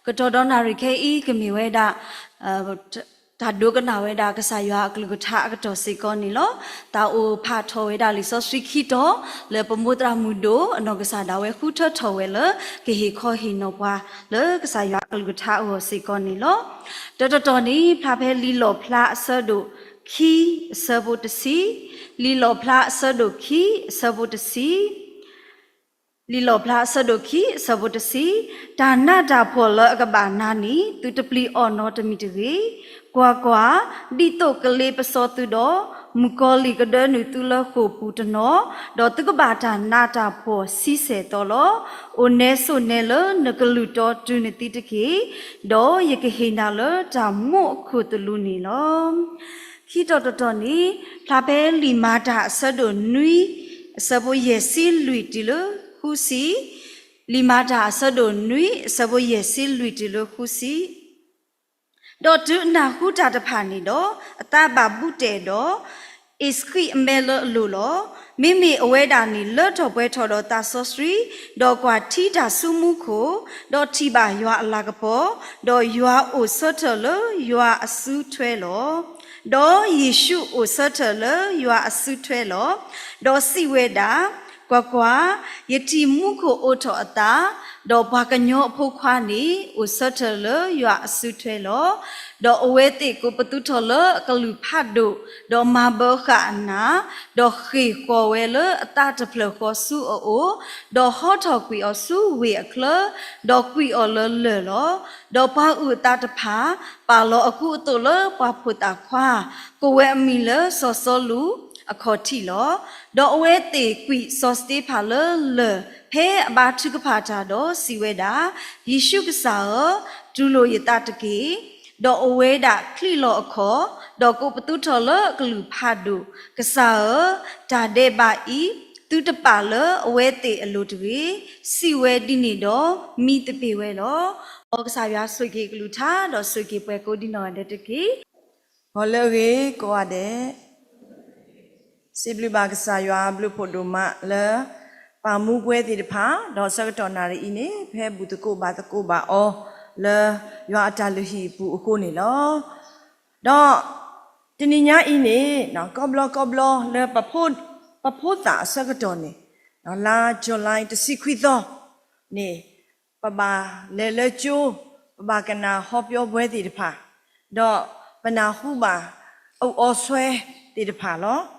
ကတီၢ်ဒီးနၣ်ရံၣ်ခဲအံၤ ကမ့ၢ်ဝဲဒၣ် တၢ်ဒိကနၣ်ဝဲဒၣ်ကစၢ်ယွၤအကလုၢ်ကထါအကတီၢ်စ့ၢ်ကီးန့ၣ်လီၤ. သးအိၣ်ဖးထီၣ်ဝဲဒၣ်လံာ်စီဆှံခံတီၤ လၢပမိၢ်သရၣ်မုၣ်ဒိၣ်အနီၢ်ကစၢ်ဒၣ်ဝဲဃုထၢထီၣ်ဝဲလၢ ကဟ့ၣ်ခီဟ့ၣ်နီၤပှၤလၢကစၢ်ယွၤအကလုၢ်ကထါအဂီၢ်စ့ၢ်ကီးန့ၣ်လီၤ. တတီၤတီၤန့ၣ် ဖျါဖဲလံာ်လီၣ်ဖျါအဆၢဒိၣ်ခံအဆၢဖိတဆံ, လံာ်လီၣ်ဖျါအဆၢဒိၣ်ခံအဆၢဖိတဆံ လံာ်လီၣ်ဖျါအဆၢဒိၣ်ခံအဆၢဖိတဆံ, တၢ်နးတၢ်ဖှီၣ်လၢအကဘၣ်နၤန့ၣ် သုတပျံၤအီၣ်နီတမံၤတဂ့ၤ. ကွၢ်ကွၢ်, ဒ်သိးကလ့ပစီသုဒီး မုၣ်ကီၤလံၢ်ကဒၢနုာ်သုလၢဃိာ်ပူၤတနီၤ, ဒီးသုကဘၣ်တၢ်နးတၢ်ဖှီၣ်ဆံဆဲၣ်သီလီၤ. အိၣ်နဲဆိးနဲလၢနကလုၢ်တီတုၤနသံတက့ၢ်, ဒီးယကဟ့ၣ်နၤလၢတၢ်မူအခိၣ်သလုးန့ၣ်လီၤ. ခံတီၤတတီၤန့ၣ် ဖျါဖဲလံာ်မၤတၢ်အဆၢဒိၣ်နွံ အဆၢဖိယဲၢ်ဆံလွံၢ်တုၤလၢဃုဆံ, လံာ်မၤတၢ်အဆၢဒိၣ်နွံ အဆၢဖိယဲၢ်ဆံလွံၢ်တုၤလၢဃုဆံ, ဒီးတုၤအနၢ်ဟူတၢ်တဖၣ်န့ၣ်ဒီး အသးဘၣ်ဘူးတဲာ်ဒီး အ့ၣ်စဃံးအမဲလၢအလိၤလီၤ. မ့မ့ၢ်အဝဲဒၣ်န့ၣ်လၢထီၣ်ပှဲၤထီၣ်ဒီးသးစီဆှံ, ဒီးကွၢ်ထံတၢ်ဆူမူခိၣ်, ဒီးထံၣ်ဘၣ်ယွၤအလၤကပီၤ, ဒီးယွၤအိၣ်ဆၢထၢၣ်လၢယွၤအစုထွဲလီၤ. ဒီးယ့ၣ်ၡူးအိၣ်ဆၢထၢၣ်လၢယွၤအစုထွဲလီၤ. ဒီးစံးဝဲဒၣ်, ကွၢ်ကွၢ်, ယထံၣ်မူခိၣ်အိးထီၣ်အသး, ဒီးပှၤကညီအဖိခွါန့ၣ် အိၣ်ဆၢထၢၣ်လၢယွၤအစုထွဲလီၤ. ဒီးအဝဲသ့ၣ်ကိးပသူထီၣ်လၢအကလုၢ်ဖးဒိၣ်, ဒီးမၤဘၢဃာ်အနၢ်, ဒီးဃ့ၢ်ဃီၤဝဲလၢအသးတဖျၢၣ်ဃီဆူအအိၣ်, ဒီးဟီထီၣ်ကွံာ်အီၤဆူဝ့ၢ်အချၢ, ဒီးကွံာ်အီၤလၢလၢၢ်လီၤ. ဒီးပှၤအုၣ်အသးတဖၣ် ပာ်လီၤအကူအသိးလၢပှၤဖိသၣ်ခွါ, ကိးဝဲအမံၤလၢစီၤစီလူးအခီၣ်ထံးလီၤ. ဒီးအဝဲသ့ၣ်ကွံာ်စီၤစတ့ဖၣ်လၢလၢၢ် ဖဲအဘါထုကဖၣ်တၢ်ဒီးစံးဝဲဒၣ်, ယ့ၣ်ၡူးကစၢ်ဧၢ, တူၢ်လိာ်ယသးတက့ၢ်. ဒီးအဝဲဒၣ်ချံးလီၤအခီၣ်, ဒီးကိးပသူထီၣ်လၢအကလုၢ်ဖးဒိၣ်, ကစၢ်ဧၢ, တၢ်ဒဲးဘးအံၤ သုတပာ်လၢအဝဲသ့ၣ်အလိၤတဂ့ၤ. စံးဝဲဒ်န့ၣ်ဒီး မံသပ့ၤဝဲလီၤ. မ်ကစၢ်ယွၤဆိၣ်ဂ့ၤကလုၢ်ကထါ ဒီးဆိၣ်ဂ့ၤပှၤကိးဒံနီၢ်ဂၤဒဲးတက့ၢ်. ဂီၤလၢအဂ့ၤ ကိးဂၤဒဲး, စံးဘျုးဘၣ်ကစၢ်ယွၤဘျုးဖှိၣ်ဒိၣ်မးလၢ ပာ်မူပဝဲသ့ၣ်တဖၣ်, ဒီးဆၢကတီၢ်နၣ်ရံၣ်အံၤန့ၣ် ဖဲဘူၣ်သကိးဘါသကိးဘၣ်အီၤ လၢယွၤအတၢ်လုၢ်ဟံၣ်အပူၤအဃိန့ၣ်လီၤ. ဒီးတနံၤညါအံၤန့ၣ် ကိးဘျီကိးဘျီလၢ ပဖိသၣ်အဆၢကတီၢ်န့ၣ် လါ July တဆံခွံသီန့ၣ် ပဘၣ်လဲၤလၢကၠိ, ပဘၣ်ကနၣ်ဟီပၠီပဝဲသ့ၣ်တဖၣ်, ဒီးပနၢ်ဟူဘၣ် အအိၣ်အီၤဆွဲသ့ၣ်တဖၣ်လီၤ.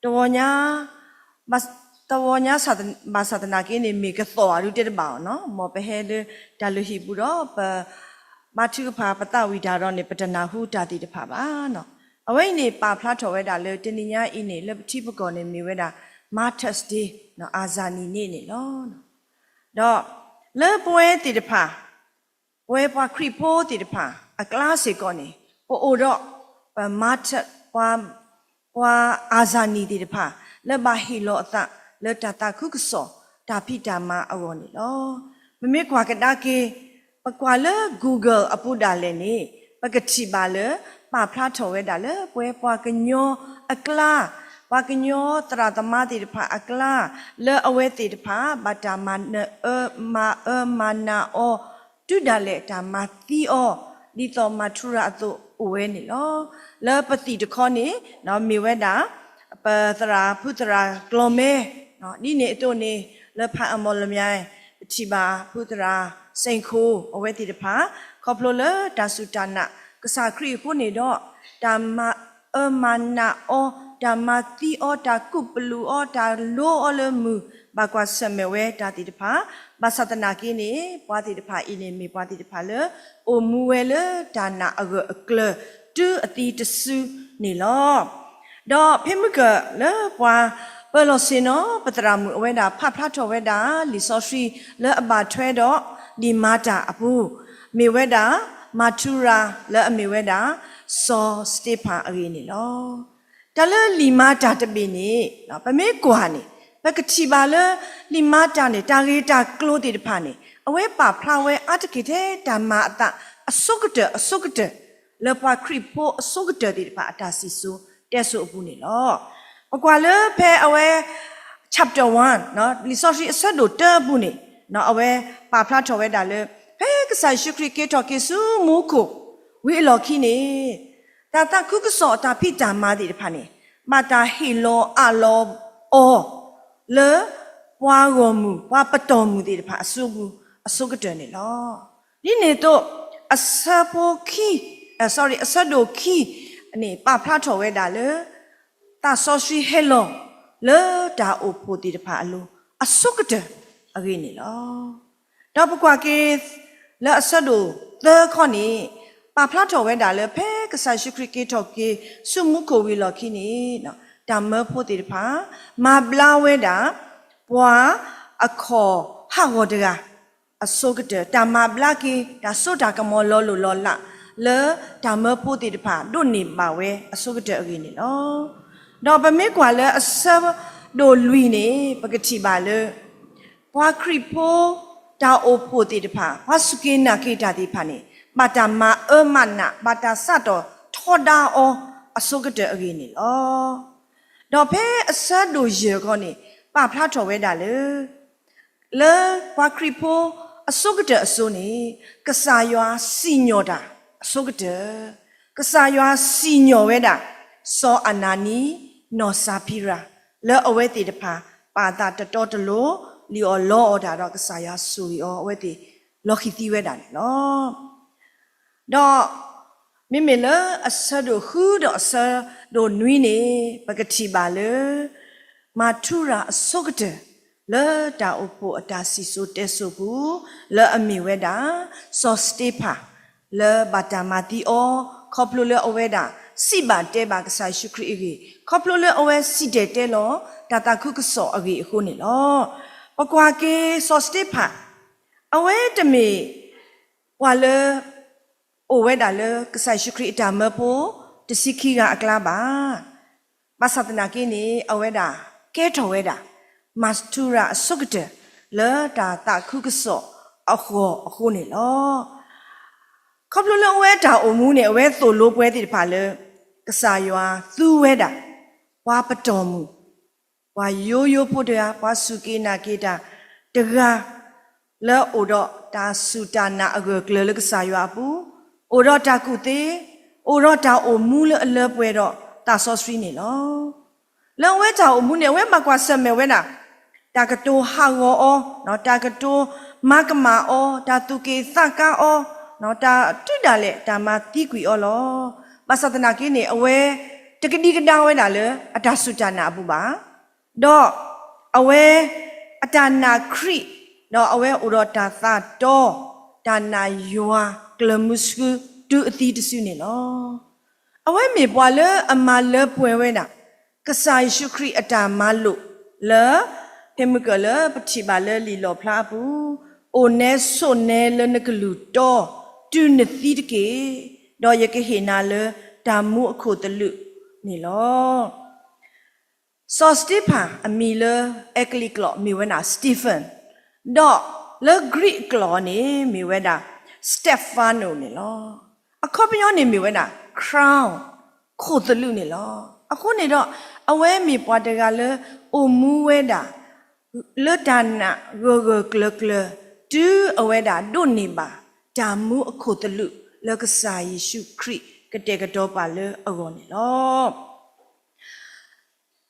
တဝီညါ တဝီညါဘၣ်ဆၣ်သနာ်က့န့ၣ် မ့ၢ်ကသီၣ်အဒုးတဲတဘၣ်အီၤနီၤ, မ်ပဟဲလၢတၢ်လုၢ်ဟံၣ်ပူၤဒီး ပဘါထုကဖၣ်ပသးဝံၣ်တၢ်ဒီးန့ၣ် ပတနၢ်ဟူတၢ်သ့ၣ်တဖၣ်ဘၣ်နီၤ. အဝဲအံၤန့ၣ် ပာ်ဖျါထီၣ်ဝဲဒၣ်လၢတနံၤညါအံၤန့ၣ် လၢပထံပကီၢ်န့ၣ်မ့ၢ်ဝဲဒၣ် Martyrs' Day နီၤ, အၤစၤနံၤန့ၣ်န့ၣ်လီၤ. ဒီးလၢပဝဲသ့ၣ်တဖၣ် ပဝဲပှၤခရံာ်ဖိသ့ၣ်တဖၣ်အကျါစ့ၢ်ကီးန့ၣ် ပအိၣ်ဒီး ပ martyr ပှၤ ပှၤအၤစၤနံၤသ့ၣ်တဖၣ် လၢဘၣ်ဟ့ၣ်လီၤအသးလၢတၢ်သးခုကစီၣ် တၢ်ဖံးတၢ်မၤအဂီၢ်န့ၣ်လီၤ. ပမ့ၢ်ကွၢ်ကဒါက့ၤ ပကွၢ်လၢ Google အပူၤဒၣ်လဲာ်န့ၣ် ပကထံၣ်ဘၣ်လၢ ပာ်ဖျါထီၣ်ဝဲဒၣ်လၢပဝဲပှၤကညီအကျါ, ပှၤကညီသရၣ်သမါသ့ၣ်တဖၣ်အကျါ, လၢအဝဲသ့ၣ်တဖၣ် ဘၣ်တၢ်မၤနၢၤအၢ မၤအၢမၤနးအီၤ တုၤဒၣ်လဲာ်တၢ်မၤသံအီၤ ဒ်သိးမၤထူရၤအသိးအိၣ်ဝဲန့ၣ်လီၤ. လၢပသံၣ်တခီန့ၣ် မ့ၢ်ဝဲဒၣ် ပသရၣ်ဖုသရၣ်ကျီၢ်မဲ, ဒ်န့ၣ်အသိးန့ၣ် လၢဖးအမီၢ်လမၠဲၣ် ပထံၣ်ဘၣ်ဖုသရၣ်စ့ၣ်ခိၣ် အဝဲသ့ၣ်တဖၣ် ခီဖျိလၢတၢ်စူၢ်တၢ်နာ်ကစၢ်ခရံာ်အဃိန့ၣ်ဒီး တၢ်မၤအၢမၤနးအီၤ, တၢ်မၤသံအီၤ, တၢ်ကူးပလူးအီၤ, တၢ်လိအီၤလၢမုၢ် ဘၣ်ကွၢ်ဆၢၣ်မဲာ်ဝဲတၢ်သ့ၣ်တဖၣ်, ဘၣ်ဆၣ်သနာ်က့န့ၣ် ပှၤသ့ၣ်တဖၣ်အံၤန့ၣ် မ့ၢ်ပှၤသ့ၣ်တဖၣ်လၢ အိၣ်မူဝဲလၢတၢ်နာ်အဂၢၢ်အကျၢၤ တုၤအသံတစုန့ၣ်လီၤ. ဒီးဖဲမုၢ်ကၢၢ်လၢပှၤပၢၤလီၢ်ဆ့ၣ်နီၤ ပသရၣ်မုၣ်အဝဲဒၣ် ဖးဖျါထီၣ်ဝဲဒၣ် လံာ်စီဆှံလၢအဘၣ်ထွဲဒီး လံာ်မၤတၢ်အပူၤ မ့ၢ်ဝဲဒၣ် မၤထူရၤလၢအမ့ၢ်ဝဲဒၣ် စီၤစတ့ဖၣ်အဂ့ၢ်န့ၣ်လီၤ. တၢ်လၢလံာ်မၤတၢ်တဘ့ၣ်န့ၣ် ပမ့ၢ်ကွၢ်န့ၣ် ပကထံၣ်ဘၣ်လၢ လံာ်မၤတၢ်န့ၣ် တၢ်ဂ့ၢ်တၢ်ကျိၤသ့ၣ်တဖၣ်န့ၣ် အဝဲပာ်ဖျါဝဲအါတက့ၢ်ထဲတၢ်မၤအသးအဆိကတၢၢ်အဆိကတၢၢ် လၢပှၤခရံာ်ဖိအဆိကတၢၢ်သ့ၣ်တဖၣ်အတၢ်စံၣ်စိၤတဲစိၤအပူၤန့ၣ်လီၤ. ပကွၢ်လၢဖဲအဝဲ chapter one လံာ်စီဆှံအဆၢဒိၣ်တၢအပူၤန့ၣ် အဝဲပာ်ဖျါထီၣ်ဝဲဒၣ်လၢ ဖဲကစၢ်ယ့ၣ်ၡူးခရံာ်က့ၤထီၣ်က့ၤဆူမူခိၣ်ဝံၤအလီၢ်ခံန့ၣ်, တၢ်သးခုကစီၣ်အတၢ်ဖံးတၢ်မၤသ့ၣ်တဖၣ်န့ၣ် ဘၣ်တၢ်ဟ့ၣ်လီၤအးလီၤအီၤ လၢပှၤဂီၢ်မုၢ် ပှၤပတီၢ်မုၢ်သ့ၣ်တဖၣ်အစုပူၤ အဆိကတၢၢ်န့ၣ်လီၤ. ဒ်န့ၣ်အသိး အဆၢဖိခံ, အဆၢဒိၣ်ခံန့ၣ် ပာ်ဖျါထီၣ်ဝဲဒၣ်လၢ သးစီဆှံဟဲလီၤလၢတၢ်အိၣ်ဖှိၣ်သ့ၣ်တဖၣ်အလိၤ အဆိကတၢၢ်အဂ့ၢ်န့ၣ်လီၤ. ဒီးပကွၢ်က့ၤ လၢအဆၢဒိၣ်သၢခီန့ၣ် ပာ်ဖျါထီၣ်ဝဲဒၣ်လၢ ဖဲကစၢ်ယ့ၣ်ၡူးခရံာ်က့ၤထီၣ်က့ၤဆူမူခိၣ်ဝံၤအလီၢ်ခံန့ၣ် တၢ်မၢဖိသ့ၣ်တဖၣ် မၤဘျါဝဲဒၣ် ပှၤအခီၣ်ဟးဂီၤတဂၤ အဆိကတၢၢ်, တၢ်မၤဘျါက့ၤ တၢ်စိတၢ်ကမီၤလီၤလိၢ်လီၤလး လၢတၢ်မၢဖိသ့ၣ်တဖၣ် ဒိးန့ၢ်ဘၣ်ဝဲအဆိကတၢၢ်အဂ့ၢ်န့ၣ်လီၤ. ဒီးပမ့ၢ်ကွၢ်လၢအဆၢဒိၣ်လွံၢ်န့ၣ် ပကထံၣ်ဘၣ်လၢ ပှၤခရံာ်ဖိ တၢ်အိၣ်ဖှိၣ်သ့ၣ်တဖၣ် ပှၤစူၢ်က့ၤနာ်က့ၤတၢ်သ့ၣ်တဖၣ်န့ၣ် ဘၣ်တၢ်မၤအၢမၤနး ဘၣ်တၢ်စးထီၣ်ထီဒါအီၤ အဆိကတၢၢ်အဂ့ၢ်န့ၣ်လီၤ. ဒီးဖဲအဆၢဒိၣ်ယဲၢ်ခီန့ၣ် ပာ်ဖျါထီၣ်ဝဲဒၣ်လၢ လၢပှၤခရံာ်ဖိအဆိကတၢၢ်အစိၤန့ၣ် ကစၢ်ယွၤစံၣ်ညီၣ်တၢ်အဆိကတၢၢ်, ကစၢ်ယွၤစံၣ်ညီၣ်ဝဲဒၣ် စီၤအနၤနံ, နီၢ်စၤဖံရၤ လၢအဝဲသ့ၣ်တဖၣ် ပာ်အသးတတီတလိၤ လံၣ်အီၣ်လီအီၣ်တၢ်ဒီး ကစၢ်ယွၤဆိၣ်ဂ့ၤအီၤ အဝဲသ့ၣ်လီၤဃံၤသံဝဲဒၣ်န့ၣ်လီၤ. ဒီးမ့မ့ၢ်လၢအဆၢဒိၣ်ဃုဒီးအဆၢဒိၣ်နွံန့ၣ် ပကထံၣ်ဘၣ်လၢ မၤထူရၤအဆိကတၢၢ် လၢတၢ်အိၣ်ဖှိၣ်အတၢ်စံၣ်စိၤတဲစိၤပူၤ လၢအမ့ၢ်ဝဲဒၣ် စီၤစတ့ဖၣ် လၢဘၣ်တၢ်မၤသံအီၤ ခီဖျိလၢအဝဲဒၣ် စံးဘၣ်တဲဘၣ်ကစၢ်ယ့ၣ်ၡူးခရံာ်အဂ့ၢ်, ခီဖျိလၢအဝဲစံၣ်တဲၤတဲလီၤ တၢ်သးခုကစီၣ်အဂ့ၢ်အဃိန့ၣ်လီၤ. ပကွၢ်က့ၤစီၤစတ့ဖၣ် အဝဲတမ့ၢ်ပှၤလၢ အိၣ်ဝဲဒၣ်လၢကစၢ်ယ့ၣ်ၡူးခရံာ်အတၢ်မၢဖိ တဆံခံဂၤအကျါဘၣ်. ဘၣ်ဆၣ်သနာ်က့န့ၣ် အဝဲဒၣ်ကဲထီၣ်ဝဲဒၣ် မၤထူရၤအဆိကတၢၢ် လၢတၢ်သးခုကစီၣ်အဂီၢ်အဃိန့ၣ်လီၤ. ခီဖျိလၢအဝဲအတၢ်အိၣ်မူန့ၣ် အဝဲသိၣ်လိပှၤသ့ၣ်တဖၣ်လၢ ကစၢ်ယွၤသူဝဲဒၣ် ပှၤပတီၢ်မုၢ် ပှၤယိယိဖိတဂၤ, ပှၤစူၢ်က့ၤနာ်က့ၤတၢ်တဂၤ, လၢအိၣ်ဒီးတၢ်စူၢ်တၢ်နာ်အဂၢၢ်ကျၢၤလၢကစၢ်ယွၤအပူၤ, အိၣ်ဒီးတၢ်ကူၣ်သ့, အိၣ်ဒီးတၢ်အိၣ်မူလၢအလၢပှဲၤဒီးသးစီဆှံန့ၣ်လီၤ. လၢအဝဲတၢ်အိၣ်မူန့ၣ် အဝဲဘၣ်ကွၢ်ဆၢၣ်မဲာ်ဝဲဒၣ် တၢ်ကတိၤဟးဂီၤအီၤ, တၢ်ကတိၤမၤကမၣ်အီၤ, တၢ်သူၣ်က့ၣ်သးကါအီၤ, တၢ်တုၤဒၣ်လဲာ် တၢ်မၤသံကွံာ်အီၤလီၤ. ဘၣ်ဆၣ်သနာ်က့န့ၣ် အဝဲတကဒံကဒါဝဲဒၣ်လၢအတၢ်စူၢ်တၢ်နာ်အပူၤဘၣ်. ဒီးအဝဲအတၢ်နာ်ခရံာ်, ဒီးအဝဲအိၣ်ဒီးတၢ်သးတီ, တၢ်နာ်ယွၤကျၢၤမုဆူ တုၤအသံတစုန့ၣ်လီၤ. အဝဲမ့ၢ်ပှၤလၢအမၤလၢပှဲၤဝဲဒၣ် ကစၢ်ယ့ၣ်ၡူးခရံာ်အတၢ်မၤလိာ် လၢ ဖဲမုၢ်ကၢၢ်လၢပထံၣ်ဘၣ်လၢလံာ်လီၣ်ဖျါအပူၤ, အိၣ်နဲဆိးနဲလၢနကလုၢ်တီ တုၤနသံတက့ၢ်, ဒီးယကဟ့ၣ်နၤလၢတၢ်မူအခိၣ်သလုးန့ၣ်လီၤ. စီၤစတ့ဖၣ်အမံၤလၢအဲကလံးကျိာ်မ့ၢ်ဝဲဒၣ် Stephen, ဒီးလၢ Greek အကျိာ်န့ၣ် မ့ၢ်ဝဲဒၣ် Stefano န့ၣ်လီၤ. အခီပညီန့ၣ်မ့ၢ်ဝဲဒၣ် crown ခိၣ်သလုးန့ၣ်လီၤ. အဃိန့ၣ်ဒီး အဝဲမ့ၢ်ပှၤတဂၤလၢ အိၣ်မူဝဲဒၣ် လၢတၢ်နာ်ဂၢၢ်ဂၢၢ်ကျၢၤကျၢၤ တုၤအဝဲဒၣ်ဒိးန့ၢ်ဘၣ် တၢ်မူအခိၣ်သလုး လၢကစၢ်ယ့ၣ်ၡူးခရံာ်ကတဲာ်ကတီၤပှၤလၢအဂီၢ်န့ၣ်လီၤ.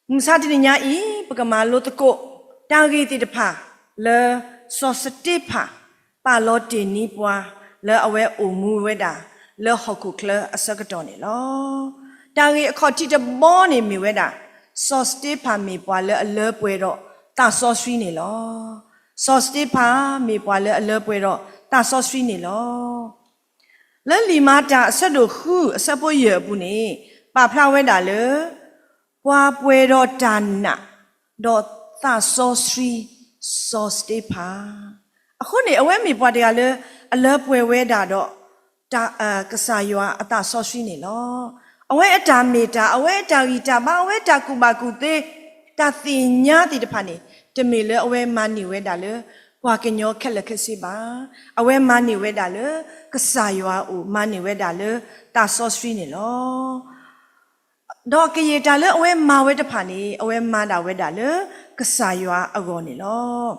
မုၢ်ဆါတနံၤညါအံၤ ပကမၤလိသကိး တၢ်ဂ့ၢ်သ့ၣ်တဖၣ်လၢ စီၤစတ့ဖၣ် ပာ်လီၤတ့ၢ်န့ၢ်ပှၤ လၢအဝဲအိၣ်မူဝဲဒၣ် လၢဟီၣ်ခိၣ်ချၢအဆၢကတီၢ်န့ၣ်လီၤ. တၢ်ဂ့ၢ်အခီၣ်ထံးတဘီန့ၣ်မ့ၢ်ဝဲဒၣ် စီၤစတ့ဖၣ်မ့ၢ်ပှၤလၢအလၢပှဲၤဒီးသးစီဆှံန့ၣ်လီၤ. စီၤစတ့ဖၣ်မ့ၢ်ပှၤလၢအလၢပှဲၤဒီးသးစီဆှံန့ၣ်လီၤ. လၢလံာ်မၤတၢ်အဆၢဒိၣ်ဃုအဆၢဖိယဲၢ်အပူၤန့ၣ် ပာ်ဖျါဝဲဒၣ်လၢ ပှၤပှဲၤဒီးတၢ်နာ် ဒီးသးစီဆှံ စီၤစတ့ဖၣ်, အဃိန့ၣ် အဝဲမ့ၢ်ပှၤတဂၤလၢ အလၢပှဲၤဝဲဒၣ်ဒီး ကစၢ်ယွၤအသးစီဆှံန့ၣ်လီၤ. အဝဲအတၢ်မ့ၢ်တၢ်, အဝဲအတၢ်ဂံၢ်တၢ်ဘါ, အဝဲတၢ်ကူၣ်ဘၣ်ကူၣ်သ့, တၢ်သ့ၣ်ညါသ့ၣ်တဖၣ်န့ၣ် တမ့ၢ်လၢအဝဲမၤန့ၢ်ဝဲဒၣ်လၢ ပှၤကညီခဲလၢာ်ခဲဆ့ဘၣ်. အဝဲမၤန့ၢ်ဝဲဒၣ်လၢ ကစၢ်ယွၤအအိၣ်, မၤန့ၢ်ဝဲဒၣ်လၢသးစီဆှံန့ၣ်လီၤ. ဒီးကယဲၢ်တၢ်လၢအဝဲမၤဝဲတဖၣ်န့ၣ် အဝဲမၤဒၣ်ဝဲဒၣ်လၢကစၢ်ယွၤအဂီၢ်န့ၣ်လီၤ.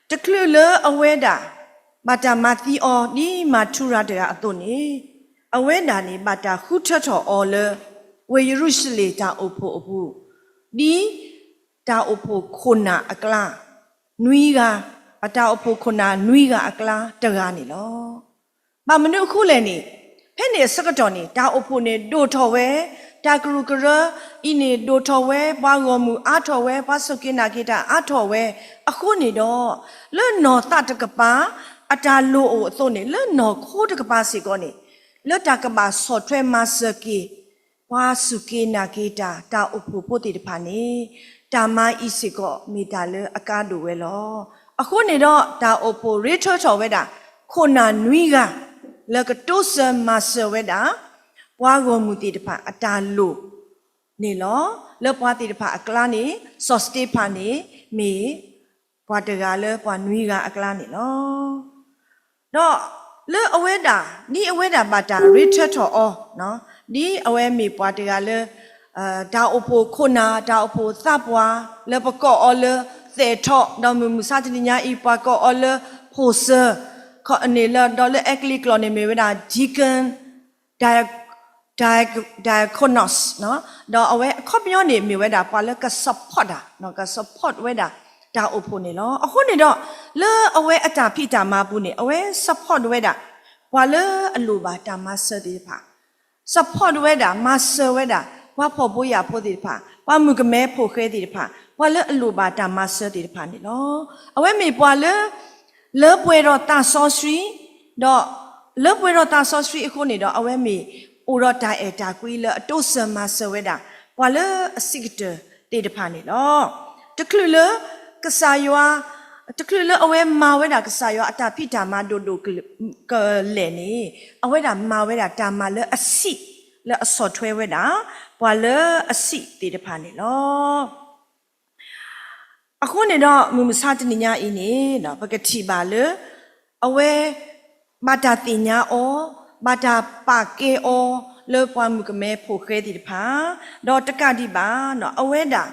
တချုးလၢအဝဲဒၣ် ဘၣ်တၢ်မၤသံအီၤ ဒ်မၤထူရၤတဂၤအသိးန့ၣ်, အဝဲဒၣ်န့ၣ် ဘၣ်တၢ်ဃုထၢထီၣ်အီၤလၢ ဝ့ၢ်ယရူၤၡလ့ၣ်တၢ်အိၣ်ဖှိၣ်အပူၤ, ဒ်တၢ်အိၣ်ဖှိၣ်ခိၣ်နၢ်အကျါ နွံဂၤ, အတၢ်အိၣ်ဖှိၣ်ခိၣ်နၢ်နွံဂၤအကျါတဂၤန့ၣ်လီၤ. ဘၣ်မနုၤအဃိလဲၣ်န့ၣ်, ဖဲန့ၣ်အဆၢကတီၢ်န့ၣ် တၢ်အိၣ်ဖှိၣ်န့ၣ်ဒိၣ်ထီၣ်ဝဲ, တၢ်ကရူၢ်ကရၢအံၤန့ၣ်ဒိၣ်ထီၣ်ဝဲ, ပှၤဂီၢ်မုၢ်အါထီၣ်ဝဲ, ပှၤစူၢ်က့ၤနာ်က့ၤတၢ်အါထီၣ်ဝဲ, အဃိန့ၣ်ဒီး လၢနီၢ်သးတကပၤ အတၢ်လိၣ်အိၣ်အသိးန့ၣ် လၢနီၢ်ခိတကပၤစ့ၢ်ကီးန့ၣ် လၢတၢ်ကဘၣ်ဆီၣ်ထွဲမၤစၢၤက့ၤ ပှၤစူၢ်က့ၤနာ်က့ၤတၢ် တၢ်အိၣ်ဖှိၣ်ဖိသ့ၣ်တဖၣ်န့ၣ် တၢ်မၤအံၤစ့ၢ်ကီးမ့ၢ်တၢ်လၢအကါဒိၣ်ဝဲလီၤ. အဃိန့ၣ်ဒီး တၢ်အိၣ်ဖှိၣ်ရ့ထၢထီၣ်ဝဲဒၣ် ခိၣ်နၢ်နွံဂၤ လၢကတိစၢၤမၤစၢၤဝဲဒၣ် ပှၤဂီၢ်မုၢ်သ့ၣ်တဖၣ်အတၢ်လိၣ်န့ၣ်လီၤ. လၢပှၤသ့ၣ်တဖၣ်အကျါန့ၣ် စီၤစတ့ဖၣ်န့ၣ် မ့ၢ်ပှၤတဂၤလၢပှၤနွံဂၤအကျါန့ၣ်လီၤ. ဒီးလၢအဝဲဒၣ် ဒ်အဝဲဒၣ်ဘၣ်တၢ်ရ့ထၢထီၣ်အီၤ, ဒ်အဝဲမ့ၢ်ပှၤတဂၤလၢ တၢ်အိၣ်ဖှိၣ်ခိၣ်နၢ် တၢ်အိၣ်ဖှိၣ်သးပှၢ် လၢပကိးအီၤလၢသဲးထီၣ် ဒီးမုၢ်မဆါတနံၤညါအံၤ ပှၤကိးအီၤလၢဖိၣ်စၢၤ န့ၣ်လၢ ဒီးလၢအဲကလံးကျိာ်န့ၣ်မ့ၢ်ဝဲဒၣ် deacon, diakonos, ဒီးအဝဲအခီပညီန့ၣ်မ့ၢ်ဝဲဒၣ် ပှၤလၢက support တၢ်, က support ဝဲဒၣ်တၢ်အိၣ်ဖှိၣ်န့ၣ်လီၤ. အဃိန့ၣ်ဒီး လၢအဝဲအတၢ်ဖံးတၢ်မၤပူၤန့ၣ် အဝဲ support ဝဲဒၣ် ပှၤလၢအလိၣ်ဘၣ်တၢ်မၤစၢၤသ့ၣ်တဖၣ် support ဝဲဒၣ် မၤစၢၤဝဲဒၣ် ပှၤဖှီၣ်ဖိယာ်ဖိသ့ၣ်တဖၣ် ပှၤမုၣ်ကမဲဖိၣ်ဃဲသ့ၣ်တဖၣ် ပှၤလၢအလိၣ်ဘၣ်တၢ်မၤစၢၤသ့ၣ်တဖၣ်န့ၣ်လီၤ. အဝဲမ့ၢ်ပှၤလၢ လၢပှဲၤဒီးသးစီဆှံ, ဒီးလၢပှဲၤဒီးသးစီဆှံအဃိန့ၣ်ဒီး အဝဲမ့ၢ်အိၣ်ဒီးတၢ်အဲၣ်တၢ်ကွံလၢအတိစၢၤမၤစၢၤဝဲဒၣ် ပှၤလၢအဆံးကတၢၢ်သ့ၣ်တဖၣ်န့ၣ်လီၤ. တချုးလၢကစၢ်ယွၤ တချုးလၢအဝဲမၤဝဲဒၣ်ကစၢ်ယွၤအတၢ်ဖံးတၢ်မၤဒိၣ်ဒိၣ်ကလဲာ်န့ၣ် အဝဲဒၣ်မၤဝဲဒၣ်တၢ်မၤလၢအဆံး လၢအဆီၣ်ထွဲဝဲဒၣ် ပှၤလၢအဆံးသ့ၣ်တဖၣ်န့ၣ်လီၤ. အဃိန့ၣ်ဒီး မုၢ်မဆါတနံၤညါအံၤန့ၣ် ပကထံၣ်ဘၣ်လၢ အဝဲ ဘၣ်တၢ်သ့ၣ်ညါအီၤ, ဘၣ်တၢ်ပာ်ကဲအီၤ လၢပှၤမုၣ်ကမဲဖိၣ်ဃဲသ့ၣ်တဖၣ်, ဒီးတကးဒံးဘၣ် အဝဲဒၣ်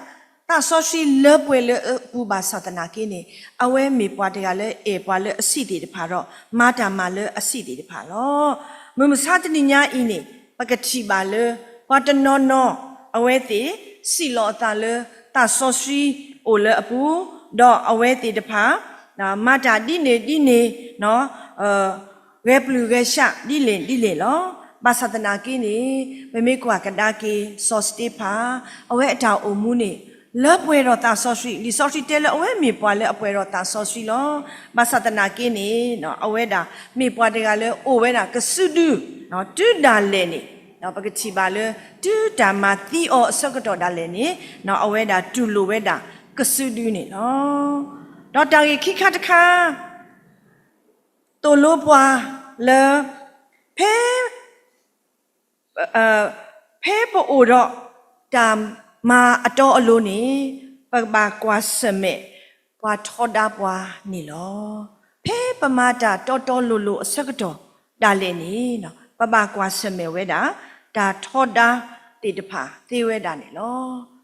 သးစီဆှံလၢပှဲၤလၢအပူၤဘၣ်ဆၣ်သနာ်က့န့ၣ် အဝဲမ့ၢ်ပှၤတဂၤလၢအဲၣ်ပှၤလၢအဆံးသ့ၣ်တဖၣ်ဒီး မၤတၢ်မၤလၢအဆံးသ့ၣ်တဖၣ်လီၤ. မုၢ်မဆါတနံၤညါအံၤန့ၣ် ပကထံၣ်ဘၣ်လၢ ပှၤတနီၤနီၤ အဝဲသ့ၣ် စံၣ်လီၤအသးလၢသးစီဆှံအိၣ်လၢအပူၤ, ဒီးအဝဲသ့ၣ်တဖၣ် မၤတၢ်ဒ်န့ၣ်ဒ်န့ၣ် ဂဲၤပျုၢ်ဂဲၤဆှးဒ်လဲၣ်ဒ်လဲၣ်လီၤ. ဘၣ်ဆၣ်သနာ်က့န့ၣ် ပမ့ၢ်ကွၢ်ကဒါက့ၤ စီၤစတ့ဖၣ် အဝဲအတၢ်အိၣ်မူန့ၣ် လၢပှဲၤဒီးသးစီဆှံ, လံာ်စီဆှံတဲလၢအဝဲမ့ၢ်ပှၤလၢအပှဲၤဒီးသးစီဆှံလီၤ. ဘၣ်ဆၣ်သနာ်က့န့ၣ် အဝဲဒၣ်မ့ၢ်ပှၤတဂၤလၢအိၣ်ဝဲဒၣ်ကစုဒု တုၤဒၣ်လဲာ်န့ၣ် ပကထံၣ်ဘၣ်လၢ တုၤတၢ်မၤသံအီၤအဆၢကတီၢ်ဒၣ်လဲာ်န့ၣ် အဝဲဒၣ်တူၢ်လိာ်ဝဲဒၣ်ကစုဒုန့ၣ်လီၤ. ဒီးတၢ်ဂ့ၢ်ခံခါတခါ သိၣ်လိပှၤလၢ ဖဲ ဖဲပအိၣ်ဒီးတၢ်မၤအတီအလိၤန့ၣ် ပဘၣ်ကွၢ်ဆၢၣ်မဲာ်ပှၤထီဒါပှၤန့ၣ်လီၤ. ဖဲပမၤတၢ်တီတီလိၤလိၤအဆၢကတီၢ်ဒၣ်လဲာ်န့ၣ် ပဘၣ်ကွၢ်ဆၢၣ်မဲာ်ဝဲဒၣ် တၢ်ထီဒါသ့ၣ်တဖၣ်သ့ဝဲဒၣ်န့ၣ်လီၤ.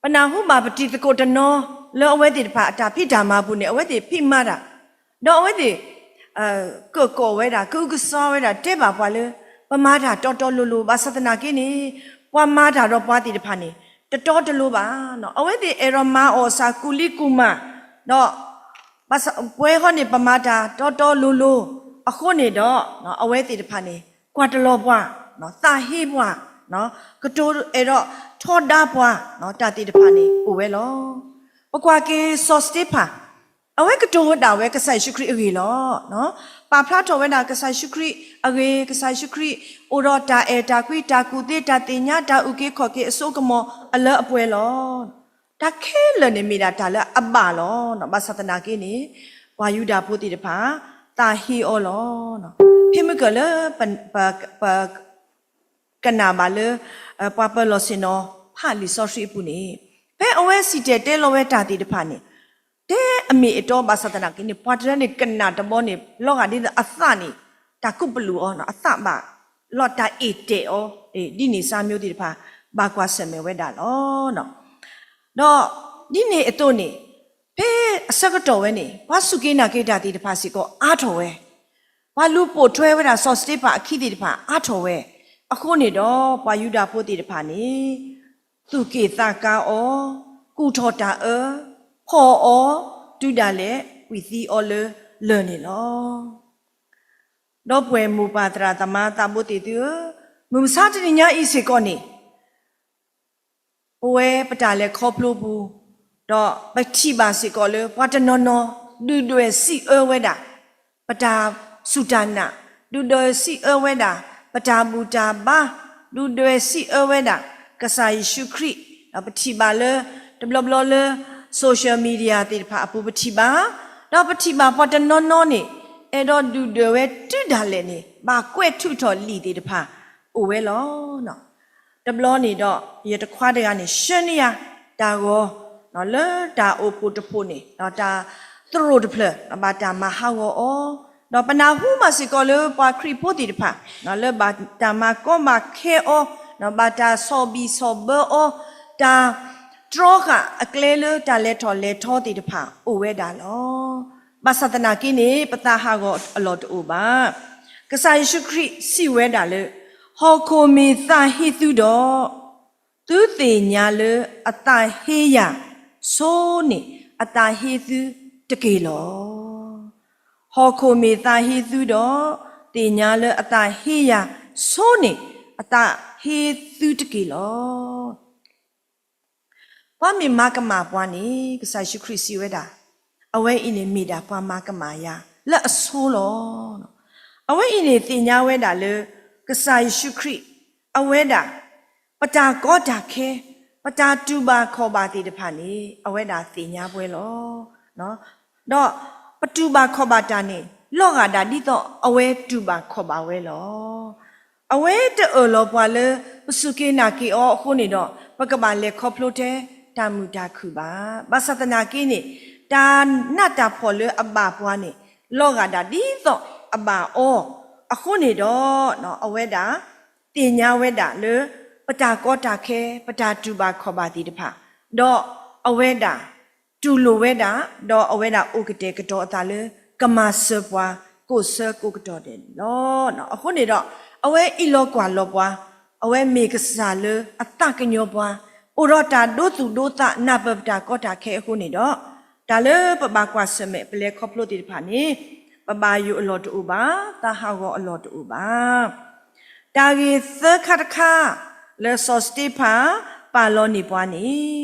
ပနၢ်ဟူဘၣ်ပတံၤသကိးတနီၤ လၢအဝဲသ့ၣ်တဖၣ်အတၢ်ဖံးတၢ်မၤပူၤန့ၣ် အဝဲသ့ၣ်ဖံးမၤတၢ် ဒီးအဝဲသ့ၣ် ကၢၣ်ကီၣ်ဝဲဒၣ် ကအုကစွါဝဲဒၣ် တဲဘၣ်ပှၤလၢ ပမၤတၢ်တီတီလိၤလိၤ ဘၣ်ဆၣ်သနာ်က့န့ၣ် ပှၤမၤတၢ်ဒီးပှၤသ့ၣ်တဖၣ်န့ၣ် တတီတလိၤဘၣ်. အဝဲသ့ၣ်အဲၣ်ဒိးမၤအီၣ်စၢ်ကူၣ်လံကူၣ်မၤ ဒီး ပဝဲဃီန့ၣ် ပမၤတၢ်တီတီလိၤလိၤ အဃိန့ၣ်ဒီး အဝဲသ့ၣ်တဖၣ်န့ၣ် ကွၢ်တလီၤပှၤ သးဟ့ပှၤ ကတိၤအဲၣ်ဒိးထီဒါပှၤ တၢ်သ့ၣ်တဖၣ်န့ၣ်အိၣ်ဝဲလီၤ. ပကွၢ်က့ၤစီၤစတ့ဖၣ် အဝဲကတိၤဝဲဒၣ်ဝဲကစၢ်ယ့ၣ်ၡူးခရံာ်အဂ့ၢ်လီၤ. ပာ်ဖျါထီၣ်ဝဲဒၣ်ကစၢ်ယ့ၣ်ၡူးခရံာ်အဂ့ၢ်, ကစၢ်ယ့ၣ်ၡူးခရံာ် အိၣ်ဒီးတၢ်အဲၣ်တၢ်ကွံ တၢ်ကူၣ်သ့ တၢ်သ့ၣ်ညါ တၢ်အုၣ်က့ၤခီၣ်က့ၤအစိကမီၤအလၢအပှဲၤလီၤ. တၢ်ခဲလၢာ်န့ၣ်မ့ၢ်ဒၣ်တၢ်လၢအဘၣ်လီၤ. ဘၣ်ဆၣ်သနာ်က့န့ၣ် ပှၤယူဒၤဖိသ့ၣ်တဖၣ် သးဟ့အီၤလီၤ. ဖဲမုၢ်ကၢၢ်လၢ ပ ကနၣ်ဘၣ်လၢ ပှၤပၢၤလီၢ်ဆ့ၣ်နီၤ ဖးလံာ်စီဆှံအပူၤန့ၣ် ဖဲအဝဲစံၣ်တဲၤတဲလီၤဝဲတၢ်သ့ၣ်တဖၣ်န့ၣ် တဲအမ့ၢ်အတီဘၣ်ဆၣ်သနာ်က့န့ၣ် ပှၤတဂၤန့ၣ်ကနၣ်တဘျီန့ၣ် လီၤဂာ်ဒ်သိးအသးန့ၣ် တၢ်ကူးပလူးအီၤ အသးဘၣ် လီၤတၢ်အ့ၣ်တဲာ်အီၤ ဒ်န့ၣ်စၢ်မျိုးသ့ၣ်တဖၣ် ဘၣ်ကွၢ်ဆၢၣ်မဲာ်ဝဲဒၣ်လီၤ. ဒီးဒ်န့ၣ်အသိးန့ၣ် ဖဲအဆၢကတီၢ်ဝဲန့ၣ် ပှၤစူၢ်က့ၤနာ်က့ၤတၢ်သ့ၣ်တဖၣ်စ့ၢ်ကီးအါထီၣ်ဝဲ ပှၤလူၤပိာ်ထွဲဝဲဒၣ်စီၤစတ့ဖၣ်အခံသ့ၣ်တဖၣ်အါထီၣ်ဝဲ, အဃိန့ၣ်ဒီးပှၤယူဒၤဖိသ့ၣ်တဖၣ်န့ၣ် သူၣ်က့ၣ်သးကါအီၤ, ကူၣ်ထီၣ်တၢ်အၢ, ဖီၣ်အီၤ, တုၤဒၣ်လဲာ်ကွံာ်သံအီၤလၢလၢၢ်န့ၣ်လီၤ. ဒီပုၢ်ဝဲၢ်မိၢ်ပၢ်သရၣ်သမါသးဘိသ့ၣ်သုဧၢ, မုၢ်မဆါတနံၤညါအံၤစ့ၢ်ကီးန့ၣ် ပဝဲပတၢ်လဲၤခီဖျိပူၤ, ဒီးပထံၣ်ဘၣ်စ့ၢ်ကီးလၢပှၤတနီၤနီၤ ဒုၣ်ဒွဲၣ်စံးအၢဝဲဒၣ် ပတၢ်စူၢ်တၢ်နာ်, ဒုၣ်ဒွဲၣ်စံးအၢဝဲဒၣ် ပတၢ်ဘူၣ်တၢ်ဘါ, ဒုၣ်ဒွဲၣ်စံးအၢဝဲဒၣ် ကစၢ်ယ့ၣ်ၡူးခရံာ်, ဒီးပထံၣ်ဘၣ်လၢ တဘျီဘျီလၢ social media သ့ၣ်တဖၣ်အပူၤပထံၣ်ဘၣ်, ဒီးပထံၣ်ဘၣ်ပှၤတနီၤနီၤန့ၣ် အဲၣ်ဒိးဒုၣ်ဒွဲၣ်ဝဲတုၤဒၣ်လဲာ်န့ၣ် ဘၣ်ကွဲးထုးထီၣ်လံာ်သ့ၣ်တဖၣ် အိၣ်ဝဲလီၤ. တဘျီန့ၣ်ဒီး ယတခွါတဂၤန့ၣ် ဆှၢန့ၢ်ယၤတၢ်ဂီၤ လၢတၢ်အိၣ်ဖှိၣ်တဖှိၣ်န့ၣ် ဒီးတၢ်သရိာ်တဖျၢၣ် ဘၣ်တၢ်မၤဟးဂီၤအီၤ, ဒီးပနၢ်ဟူဘၣ်စ့ၢ်ကီးလၢပှၤခရံာ်ဖိသ့ၣ်တဖၣ် လၢဘၣ်တၢ်မၤကီဘၣ်ခဲအီၤ, ဘၣ်တၢ်ဆီၣ်ဘံၣ်ဆီၣ်ဘၢအီၤ, တၢ်တြီဃာ်အကျဲလၢတၢ်လဲၤထီၣ်လဲၤထီသ့ၣ်တဖၣ်အိၣ်ဝဲဒၣ်လီၤ. ဘၣ်ဆၣ်သနာ်က့န့ၣ် ပသးဟးဂီၤအလီၢ်တအိၣ်ဘၣ်. ကစၢ်ယ့ၣ်ၡူးခရံာ်စံးဝဲဒၣ်လၢ ဟီၣ်ခိၣ်မ့ၢ်သးဟ့သုဒီး သုသ့ၣ်ညါလၢအသးဟ့ယၤဆိန့ၣ် အသးဟ့သုတက့ၢ်လီၤ. ဟီၣ်ခိၣ်မ့ၢ်သးဟ့သုဒီး သ့ၣ်ညါလၢအသးဟ့ယၤဆိန့ၣ် အသးဟ့သုတက့ၢ်လီၤ. ပှၤမ့ၢ်မၤကမၣ်ပှၤန့ၣ် ကစၢ်ယ့ၣ်ၡူးခရံာ်စံးဝဲဒၣ်, အဝဲအံၤန့ၣ်မ့ၢ်ဒၣ်ပှၤမၤကမၣ်ယၤလၢအဆိလီၤ. အဝဲအံၤန့ၣ်သ့ၣ်ညါဝဲဒၣ်လၢ ကစၢ်ယ့ၣ်ၡူးခရံာ် အဝဲဒၣ် ပတၢ်ကီတၢ်ခဲ, ပတၢ်တူၢ်ဘၣ်ခီၣ်ဘၣ်သ့ၣ်တဖၣ်န့ၣ် အဝဲဒၣ်သ့ၣ်ညါပှဲၤလီၤ. ဒီးပတူၢ်ဘၣ်ခီၣ်ဘၣ်တၢ်န့ၣ် လီၤဂာ်ဒၣ်ဒ်သိးအဝဲတူၢ်ဘၣ်ခီၣ်ဘၣ်ဝဲလီၤ. အဝဲတအၢၣ်လီၤပှၤလၢ ပစူၢ်က့ၤနာ်က့ၤအီၤအဃိန့ၣ်ဒီး ပကဘၣ်လဲၤခီဖျိထဲတၢ်မုာ်တၢ်ခုၣ်ဘၣ်. ဘၣ်ဆၣ်သနာ်က့န့ၣ် တၢ်နးတၢ်ဖှီၣ်လၢအဘၣ်ပှၤန့ၣ် လီၤဂာ်ဒၣ်ဒ်သိးအဘၣ်အီၤအဃိန့ၣ်ဒီး အဝဲဒၣ် သ့ၣ်ညါဝဲဒၣ်လၢ ပတၢ်ကီတၢ်ခဲ ပတၢ်တူၢ်ဘၣ်ခီၣ်ဘၣ်သ့ၣ်တဖၣ်, ဒီးအဝဲဒၣ် တူၢ်လိာ်ဝဲဒၣ်, ဒီးအဝဲဒၣ်အိၣ်ကတဲာ်ကတီၤအသးလၢ ကမၤစၢၤပှၤ ကိးဆၢကိးကတီၢ်ဒဲးန့ၣ်လီၤ. အဃိန့ၣ်ဒီး အဝဲအံးလီၤကွၢ်လီၤပှၤ, အဝဲမ့ၢ်ကစၢ်လၢအသးကညီၤပှၤ, အိၣ်ဒီးတၢ်ဒိသူၣ်ဒိသး နၢ်ပၢၢ်ပတၢ်ကီတၢ်ခဲအဃိန့ၣ်ဒီး တၢ်လၢပဘၣ်ကွၢ်ဆၢၣ်မဲာ် ပလဲၤခီဖျိသ့ၣ်တဖၣ်န့ၣ် ပဘၣ်ယိၣ်အလီၢ်တအိၣ်ဘၣ်, သးဟးဂီၤအလီၢ်တအိၣ်ဘၣ်. တၢ်ဂ့ၢ်သၢခါတခါ လၢစီၤစတ့ဖၣ်ပာ်လီၤန့ၢ်ပှၤန့ၣ်,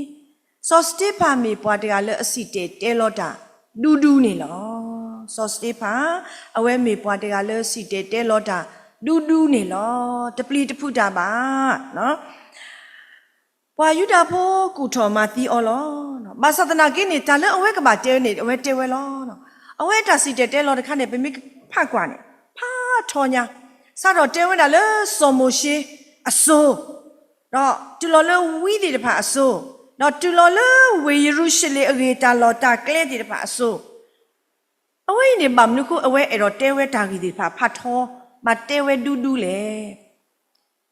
စီၤစတ့ဖၣ်မ့ၢ်ပှၤတဂၤလၢအစံၣ်တဲၤတဲလီၤတၢ်ဒူဒူန့ၣ်လီၤ. စီၤစတ့ဖၣ် အဝဲမ့ၢ်ပှၤတဂၤလၢစံၣ်တဲၤတဲလီၤတၢ်ဒူဒူန့ၣ်လီၤ. တပျံၤတဖုးတၢ်ဘၣ်. ပှၤယူဒၤဖိကူၣ်ထီၣ်မၤသံအီၤလီၤ. ဘၣ်ဆၣ်သနာ်က့န့ၣ် တၢ်လၢအဝဲကဘၣ်တဲန့ၣ် အဝဲတဲဝဲလီၤ. အဝဲတၢ်စံၣ်တဲၤတဲလီၤတခါန့ၣ် ပမ့ၢ်ဖးကွၢ်န့ၣ် ဖးထီညါ, စးထီၣ်တဲဝဲဒၣ်လၢစီၤမိၤၡ့အစိၤ, ဒီးတုၤလီၤလၢဝံသ့ၣ်တဖၣ်အစိၤ, ဒီးတုၤလီၤလၢဝ့ၢ်ယရူၤၡလ့ၣ်အဂ့ၢ်တၢ်လီၢ်တၢ်ကျဲသ့ၣ်တဖၣ်အစိၤ, အဝဲအံၤန့ၣ် ဘၣ်မနုၤအဃိ အဝဲအဲၣ်ဒိးတဲဝဲတၢ်ဂ့ၢ်သ့ၣ်တဖၣ်ဖးထီ, ဘၣ်တဲဝဲဒူဒူလဲၣ်.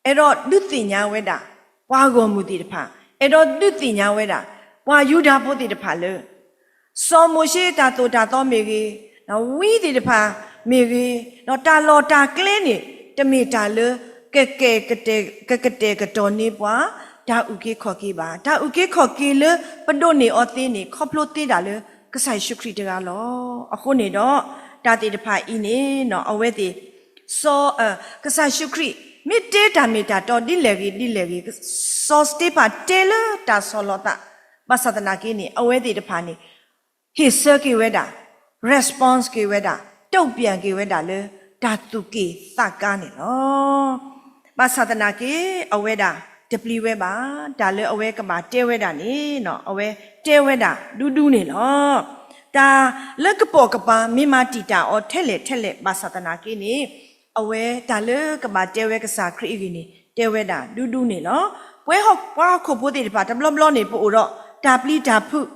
အဲၣ်ဒိးဒုးသ့ၣ်ညါဝဲဒၣ် ပှၤဂီၢ်မုၢ်သ့ၣ်တဖၣ်, အဲၣ်ဒိးဒုးသ့ၣ်ညါဝဲဒၣ် ပှၤယူဒၤဖိသ့ၣ်တဖၣ်လၢ စီၤမိၤၡ့တၢ်သိၣ်တၢ်သီမ့ၢ်ဂ့ၤ, ဝံသ့ၣ်တဖၣ်မ့ၢ်ဂ့ၤ, ဒီးတၢ်လီၢ်တၢ်ကျဲန့ၣ် တမ့ၢ်တၢ်လၢ ကကဲ, ကကတဲာ်ကတီၤန့ၢ်ပှၤ တၢ်အုၣ်က့ၤခီၣ်က့ၤဘၣ်. တၢ်အုၣ်က့ၤခီၣ်က့ၤလၢပဒိးန့ၢ်အီၤသ့န့ၣ် ခီဖျိသ့ဒၣ်လၢ ကစၢ်ယ့ၣ်ၡူးခရံာ်တဂၤလီၤ. အဃိန့ၣ်ဒီး တၢ်သ့ၣ်တဖၣ်အံၤန့ၣ် အဝဲသ့ၣ် စီၤ, ကစၢ်ယ့ၣ်ၡူးခရံာ် မ့ၢ်တဲတၢ်မ့ၢ်တၢ်တီဒ်လဲၣ်ဂ့ၤဒ်လဲၣ်ဂ့ၤ, စီၤစတ့ဖၣ်တဲလၢတၢ်ဆီၣ်လီၤသး, ဘၣ်ဆၣ်သနာ်က့န့ၣ် အဝဲသ့ၣ်တဖၣ်န့ၣ် ဟ့ၣ်ဆၢက့ၤဝဲဒၣ်, response က့ၤဝဲဒၣ်, တုံ့ပြန် က့ၤဝဲဒၣ်လၢ တၢ်သူၣ်က့ၣ်သးကါန့ၣ်လီၤ. ဘၣ်ဆၣ်သနာ်က့ အဝဲဒၣ်တပျံၤဝဲဘၣ်. တၢ်လၢအဝဲကဘၣ်တဲဝဲဒၣ်န့ၣ် အဝဲတဲဝဲဒၣ်ဒူဒူန့ၣ်လီၤ. တၢ်လၢကပိာ်ကပၤ မ့ၢ်မၤတံာ်တာ်အီၤထဲလဲၣ်ထဲလဲၣ် ဘၣ်ဆၣ်သနာ်က့န့ၣ် အဝဲတၢ်လၢကဘၣ်တဲဝဲကစၢ်ခရံာ်အဂ့ၢ်န့ၣ် တဲဝဲဒၣ်ဒူဒူန့ၣ်လီၤ. ပဝဲပှၤဟီၣ်ခိၣ်ဖိသ့ၣ်တဖၣ် တဘျီဘျီန့ၣ် ပအိၣ်ဒီးတၢ်ပျံၤတၢ်ဖုး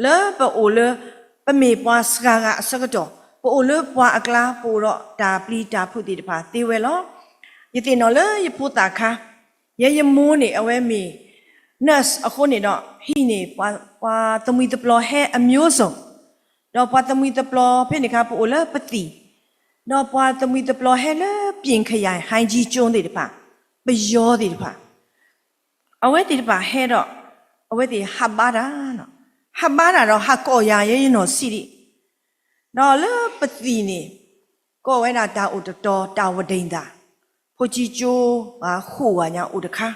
လၢပအိၣ်လၢ ပမ့ၢ်ပှၤစှၤဂၤအဆၢကတီၢ် ပအိၣ်လၢပှၤအကျါ ပအိၣ်ဒီးတၢ်ပျံၤတၢ်ဖုးသ့ၣ်တဖၣ်သ့ဝဲလီၤ. ယသ့ၣ်နီၣ်လၢယဖိသၣ်ခါ ယဲယမိၢ်န့ၣ် အဝဲမ့ၢ် nurse အဃိန့ၣ်ဒီး ဟံးန့ၢ်ပှၤသမံသပျီဟဲအမျိုးစုံ ဒီးပှၤသမံသပျီဖဲန့ၣ်အခါ ပအိၣ်လၢပသံၣ် ဒီးပှၤသမှံၤသပျီဟဲလၢ ပြင်ခရိုင် ဟိုင်းကြီးကျွန်း သ့ၣ်တဖၣ်, ပယီၤသ့ၣ်တဖၣ်, အဝဲသ့ၣ်တဖၣ်ဟဲဒီး အဝဲသ့ၣ်ဟးဘါတၢ်, ဟးဘါတၢ်ဒီးဟးကိးယၤ ယဲယနီၢ်ဆံးဒံး, ဒီးလၢပသံၣ်န့ၣ် ကိးဝဲဒၣ်တၢ်အိၣ်တတီၤ တၢ်ဝဒံၣ်သၣ်, ဖိကၠံကၠိ ဃိးဝၤညါအိၣ်တခါ,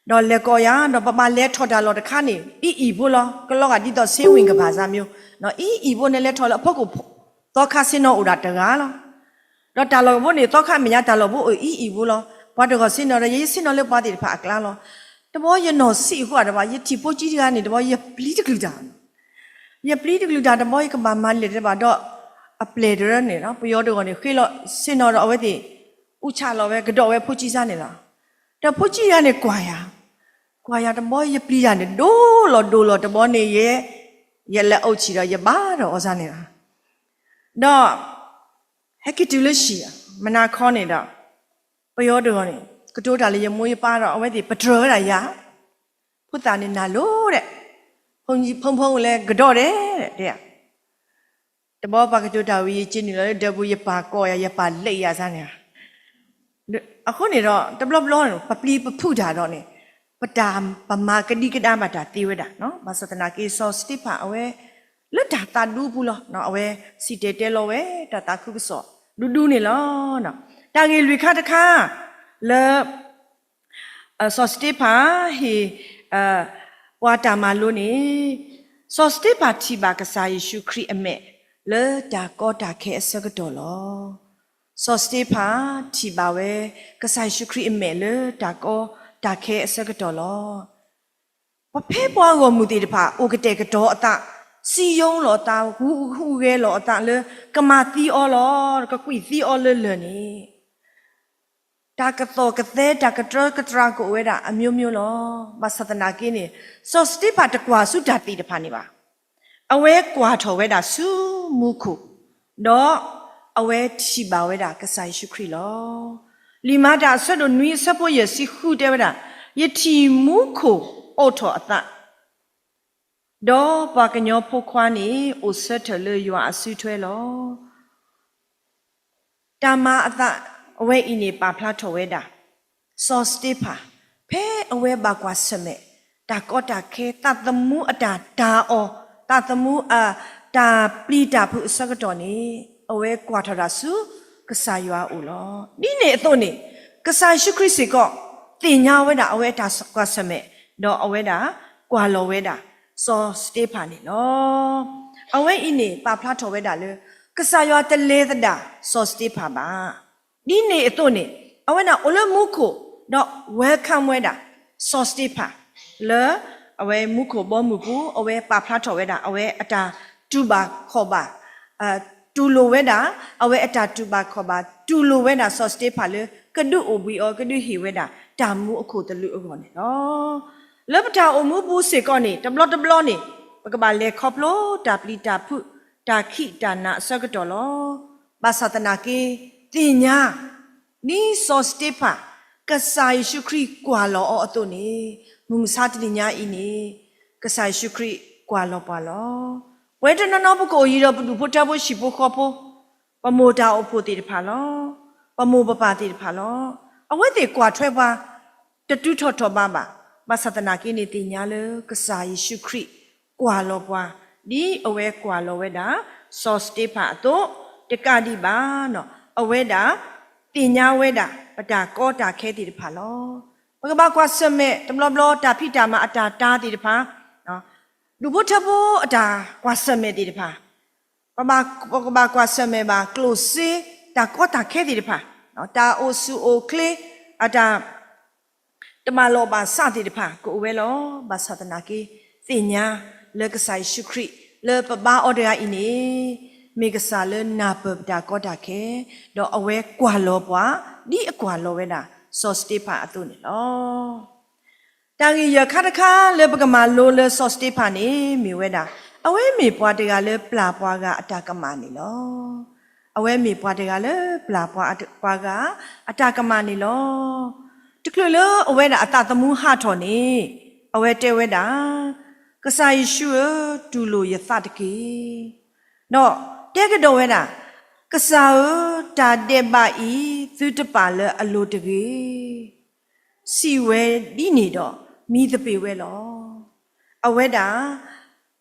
ဒီးလဲၤကိးယၤ ဒီးပဘၣ်လဲၤထီၣ်တၢ်လီၢ်တခါန့ၣ် အံၤအံၤဖိလီၤ, ကလီၤဂာ်ဒ်သိး ဆေးဝင်းကမ္ဘာ စၢ်မၠိ, အံၤအံၤဖိန့ၣ် လဲၤထီၣ်လၢအဖီခိၣ် သီခါဆ့ၣ်နီၤအိၣ်ဒၣ်တဂၤလီၤ. ဒီးတၢ်လီၢ်ကဖိန့ၣ် သီခါမဲာ်ညါတၢ်လီၢ်ဖိအိၣ်အံၤအံၤဖိလီၤ. ပှၤတဂၤဆ့ၣ်နီၤဒီး ယဲယဆ့ၣ်နီၤလၢပှၤသ့ၣ်တဖၣ်အကျါလီၤ. တဘျီယနီၢ်ဆံးအဃိတဘၣ် ယထံၣ်ဖိကၠံတဂၤန့ၣ် တဘျီ ယပျံၤတကလုာ်တၢ်, ယပျံၤတကလုာ်တၢ် တဘျီယကဘၣ်မၤလဲၣ်တဘၣ်ဒီး အပျဲၢ်တရၢန့ၣ်လီၤ, ပယီၤတဂၤန့ၣ် ဃ့လီၤဆ့ၣ်နီၤဒီး အဝဲသ့ၣ် အူဆၣ်လီၤဝဲ ကဒီးဝဲဖိကၠံစါန့ၣ်လီၤ. ဒီးဖိကၠံတဂၤန့ၣ်ကွၢ်ယၤ, ကွၢ်ယၤတဘျီ ယပျံၤတၢ်န့ၣ် ဒိၣ်လီၤဒိၣ်လီၤ တဘျီန့ၣ် ယဲ ယလဲၤအိၣ်ဆံးဒီး ယဘါထီၣ်အီၤစါန့ၣ်လီၤ. ဒီး ဟဲက့ၤတုၤလၢဟံၣ် မနၤခီန့ၣ်ဒီး ပယီၤတဂၤန့ၣ် ကတိၤတၢ်လၢယမိၢ်ယပၢ်ဒီး အဝဲသ့ၣ်ပတြၢၤဝဲဒၣ်ယၤ, ဖိသၣ်န့ၣ်နၢ်လိၤဒဲး, ဖုံဖုံလဲၤကဒီးဒဲး, တဲ တဘျီပှၤကတိၤတၢ်ဝံၤ ယက့ၤနုာ်လီၤလၢဒၢးပူၤ ယပၢ်ကိးယၤ ယပၢ်လဲၤယၤစါန့ၣ်, အဃိန့ၣ်ဒီး တဘျီဘျီန့ၣ် ပပျံၤပဖုးတၢ်ဒီးန့ၣ် ပတၢ်ပမၤကဒံကဒါဘၣ်တၢ်သ့ဝဲဒၣ်, ဘၣ်ဆၣ်သနာ်က့ စီၤစတ့ဖၣ်အဝဲ လၢတၢ်သးဒူပူၤလီၤ, အဝဲစံၣ်တဲၤတဲလီၤဝဲ တၢ်သးခုကစီၣ်ဒူဒူန့ၣ်လီၤ. တၢ်ဂ့ၢ်လွံၢ်ခါတခါ လၢ စီၤစတ့ဖၣ်ဟ့ၣ် ပှၤတၢ်မၤလိန့ၣ်, စီၤစတ့ဖၣ်ထံၣ်ဘၣ်ကစၢ်ယ့ၣ်ၡူးခရံာ်အမဲာ် လၢတၢ်ကီတၢ်ခဲအဆၢကတီၢ်လီၤ. စီၤစတ့ဖၣ်ထံၣ်ဘၣ်ဝဲ ကစၢ်ယ့ၣ်ၡူးခရံာ်အမဲာ် လၢတၢ်ကီတၢ်ခဲအဆၢကတီၢ်လီၤ. ပဖဲပှၤဂီၢ်မုၢ်သ့ၣ်တဖၣ် အိၣ်ကတဲာ်ကတီၤအသး, စံယိလီၤအသး, ဟူးဟူးဂဲၤလီၤအသးလၢ ကမၤသံအီၤလီၤ, ကကွံာ်သံအီၤလၢလၢၢ်န့ၣ် တၢ်ကသီၣ်ကသဲ တၢ်ကတြၢကတြၢကအိၣ်ဝဲဒၣ် အမျိုးမျိုးလီၤ. ဘၣ်ဆၣ်သနာ်က့န့ၣ် စီၤစတ့ဖၣ်တကွၢ်ဆူတၢ်သ့ၣ်တဖၣ်န့ၣ်ဘၣ်. အဝဲကွၢ်ထီၣ်ဝဲဒၣ်ဆူမူခိၣ်, ဒီးအဝဲထံၣ်ဘၣ်ဝဲဒၣ်ကစၢ်ယ့ၣ်ၡူးခရံာ်လီၤ. လံာ်မၤတၢ်အဆၢဒိၣ်နွံ အဆၢဖိယဲၢ်ဆံဃုတဲဝဲဒၣ်, ယထံၣ်မူခိၣ်အိးထီၣ်အသး ဒီးပှၤကညီဖိခွါန့ၣ် အိၣ်ဆၢထၢၣ်လၢယွၤအစုထွဲလီၤ. တၢ်မၤအသးအဝဲအံၤန့ၣ် ပာ်ဖျါထီၣ်ဝဲဒၣ် စီၤစတ့ဖၣ် ဖဲအဝဲဘၣ်ကွၢ်ဆၢၣ်မဲာ် တၢ်ကီတၢ်ခဲ သးသမူအတၢ်တၤအီၤ, သးသမူအတၢ်ပျံၤတၢ်ဖုးအဆၢကတီၢ်န့ၣ် အဝဲကွၢ်ထီၣ်တၢ်ဆူကစၢ်ယွၤအအိၣ်လီၤ. ဒ်န့ၣ်အသိးန့ၣ် ကစၢ်ယ့ၣ်ၡူးခရံာ်စ့ၢ်ကီး သ့ၣ်ညါဝဲဒၣ်အဝဲအတၢ်ကွၢ်ဆၢၣ်မဲာ်, ဒီးအဝဲဒၣ်ကွၢ်လီၤဝဲဒၣ် စီၤစတ့ဖၣ်န့ၣ်လီၤ. အဝဲအံၤန့ၣ် ပာ်ဖျါထီၣ်ဝဲဒၣ်လၢ ကစၢ်ယွၤတလဲၤသဒၣ် စီၤစတ့ဖၣ်ဘၣ်. ဒ်န့ၣ်အသိးန့ၣ် အဝဲဒၣ်အိၣ်လၢမူခိၣ် ဒီး welcome ဝဲဒၣ် စီၤစတ့ဖၣ် လၢအဝဲမူခိၣ်ဘီမုၢ်ပူၤ အဝဲပာ်ဖျါထီၣ်ဝဲဒၣ် အဝဲအတၢ်တူၢ်ဘၣ်ခီၣ်ဘၣ် တူၢ်လိာ်ဝဲဒၣ် အဝဲအတၢ်တူၢ်ဘၣ်ခီၣ်ဘၣ် တူၢ်လိာ်ဝဲဒၣ်စီၤစတ့ဖၣ်လၢ ကဒုးအိၣ်ဘှံးအီၤ ကဒုးဟ့ၣ်ဝဲဒၣ် တၢ်မူအခိၣ်သလုးအဂီၢ်န့ၣ်လီၤ. လၢပတၢ်အိၣ်မူပူၤစ့ၢ်ကီးန့ၣ် တဘျီတဘျီန့ၣ် ပကဘၣ်လဲၤခီဖျိတၢ်ပျံၤတၢ်ဖုး တၢ်ခံးတၢ်နးအဆၢကတီၢ်လီၤ. ဘၣ်ဆၣ်သနာ်က့ သ့ၣ်ညါ ဒ်စီၤစတ့ဖၣ် ကစၢ်ယ့ၣ်ၡူးခရံာ်ကွၢ်လီၤအီၤအသိးန့ၣ် မုၢ်မဆါတနံၤညါအံၤန့ၣ် ကစၢ်ယ့ၣ်ၡူးခရံာ်ကွၢ်လီၤပှၤလီၤ. ပဝဲတနီၤနီၤပကအိၣ်ယံၤဒီးပဒူၣ်ဖိထၢဖိဟံၣ်ဖိဃီဖိ, ပမိၢ်တၢ်အိၣ်ဖှိၣ်သ့ၣ်တဖၣ်လီၤ. ပမိၢ်ပပၢ်သ့ၣ်တဖၣ်လီၤ. အဝဲသ့ၣ်ကွၢ်ထွဲပှၤ တတုၤထီၣ်ထီၣ်ဘးဘၣ်. ဘၣ်ဆၣ်သနာ်က့န့ၣ် သ့ၣ်ညါလၢကစၢ်ယ့ၣ်ၡူးခရံာ်ကွၢ်လီၤပှၤ ဒ်အဝဲကွၢ်လီၤဝဲဒၣ် စီၤစတ့ဖၣ်အသိး တကးဒံးဘၣ် အဝဲဒၣ်သ့ၣ်ညါဝဲဒၣ် ပတၢ်ကီတၢ်ခဲသ့ၣ်တဖၣ်လီၤ. ပကဘၣ်ကွၢ်ဆၢၣ်မဲာ်တဘျီဘျီ တၢ်ဖံးတၢ်မၤအတၢ်တာ်သ့ၣ်တဖၣ်, ဒူၣ်ဖိထၢဖိအတၢ်ကွၢ်ဆၢၣ်မဲာ်သ့ၣ်တဖၣ် ပကဘၣ်ကွၢ်ဆၢၣ်မဲာ်ဘၣ် ကျိၣ်စ့ တၢ်ကီတၢ်ခဲသ့ၣ်တဖၣ်, တၢ်အိၣ်ဆူၣ်အိၣ်ချ့ အတၢ် တမၤလီၤဘၣ်စၢ်သ့ၣ်တဖၣ် ကအိၣ်ဝဲလီၤ. ဘၣ်ဆၣ်သနာ်က့ သ့ၣ်ညါလၢကစၢ်ယ့ၣ်ၡူးခရံာ် လၢပဘါအီၤတဂၤအံၤန့ၣ် မ့ၢ်ကစၢ်လၢနၢ်ပၢၢ်ပတၢ်ကီတၢ်ခဲ, ဒီးအဝဲကွၢ်လီၤပှၤ ဒ်အကွၢ်လီၤဝဲဒၣ် စီၤစတ့ဖၣ်အသိးန့ၣ်လီၤ. တၢ်ဂ့ၢ်ယဲၢ်ခါတခါလၢပကမၤလိလၢစီၤစတ့ဖၣ်န့ၣ် မ့ၢ်ဝဲဒၣ် အဝဲမ့ၢ်ပှၤတဂၤလၢပျၢ်ပှၤဂၤအတၢ်ကမၣ်န့ၣ်လီၤ. အဝဲမ့ၢ်ပှၤတဂၤလၢပျၢ်ပှၤဂၤအတၢ်ကမၣ်န့ၣ်လီၤ. တချုးလၢအဝဲဒၣ်အသးသမူဟးထီၣ်န့ၣ် အဝဲတဲဝဲဒၣ်, ကစၢ်ယ့ၣ်ၡူးဧၢ, တူၢ်လိာ်ယသးတက့ၢ်. ဒီးတဲကဒီးဝဲဒၣ် ကစၢ်ဧၢ, တၢ်ဒဲးဘးအံၤ သုတပာ်လၢအလိၤတဂ့ၤ. စံးဝဲဒ်န့ၣ်ဒီး မံသပ့ၤဝဲလီၤ. အဝဲဒၣ်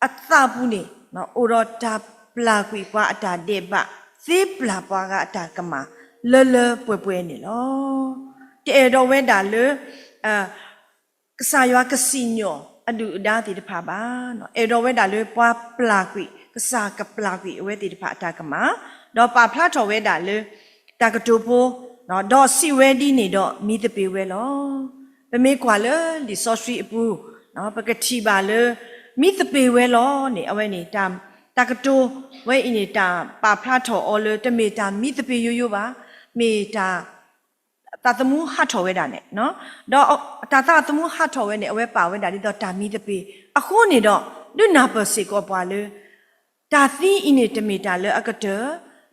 အသးပူၤန့ၣ် အိၣ်ဒီးတၢ်ပျၢ်ကွံာ်ပှၤအတၢ်ဒဲးဘး, သ့ပျၢ်ပှၤဂၤအတၢ်ကမၣ် လၢလၢပှဲၤပှဲၤန့ၣ်လီၤ. တအဲၣ်ဒိးဝဲဒၣ်လၢ ကစၢ်ယွၤကစံၣ်ညီၣ်အဒုၣ်အဒါသ့ၣ်တဖၣ်ဘၣ်. အဲၣ်ဒိးဝဲဒၣ်လၢပှၤပျၢ်ကွံာ်, ကစၢ်ကပျၢ်ကွံာ်အဝဲသ့ၣ်တဖၣ်အတၢ်ကမၣ်, ဒီးပာ်ဖျါထီၣ်ဝဲဒၣ်လၢတၢ်ကတိၤဖိ, ဒီးစံးဝဲဒ်န့ၣ်ဒီး မံသပ့ၤဝဲလီၤ. ပမ့ၢ်ကွၢ်လၢလံာ်စီဆှံအပူၤ, ပကထံၣ်ဘၣ်လၢ မံသပ့ၤဝဲလီၤန့ၣ် အဝဲန့ၣ် တၢ်ကတိၤဝဲအံၤန့ၣ် တၢ်ပာ်ဖျါထီၣ်အီၤလၢ တမ့ၢ်တၢ်မံသပ့ၤယိယိဘၣ်, မ့ၢ်တၢ် သးသမူဟးထီၣ်ဝဲဒၣ်န့ၣ်, ဒီးတၢ်သးသမူဟးထီၣ်ဝဲန့ၣ် အဝဲပာ်ဝဲဒၣ်ဒ်သိးတၢ်မံသပ့ၤ. အဃိန့ၣ်ဒီး ဒုးနၢ်ပၢၢ်စ့ၢ်ကီးပှၤလၢ တၢ်သံအံၤန့ၣ်တမ့ၢ်တၢ်လၢအကတၢၢ်,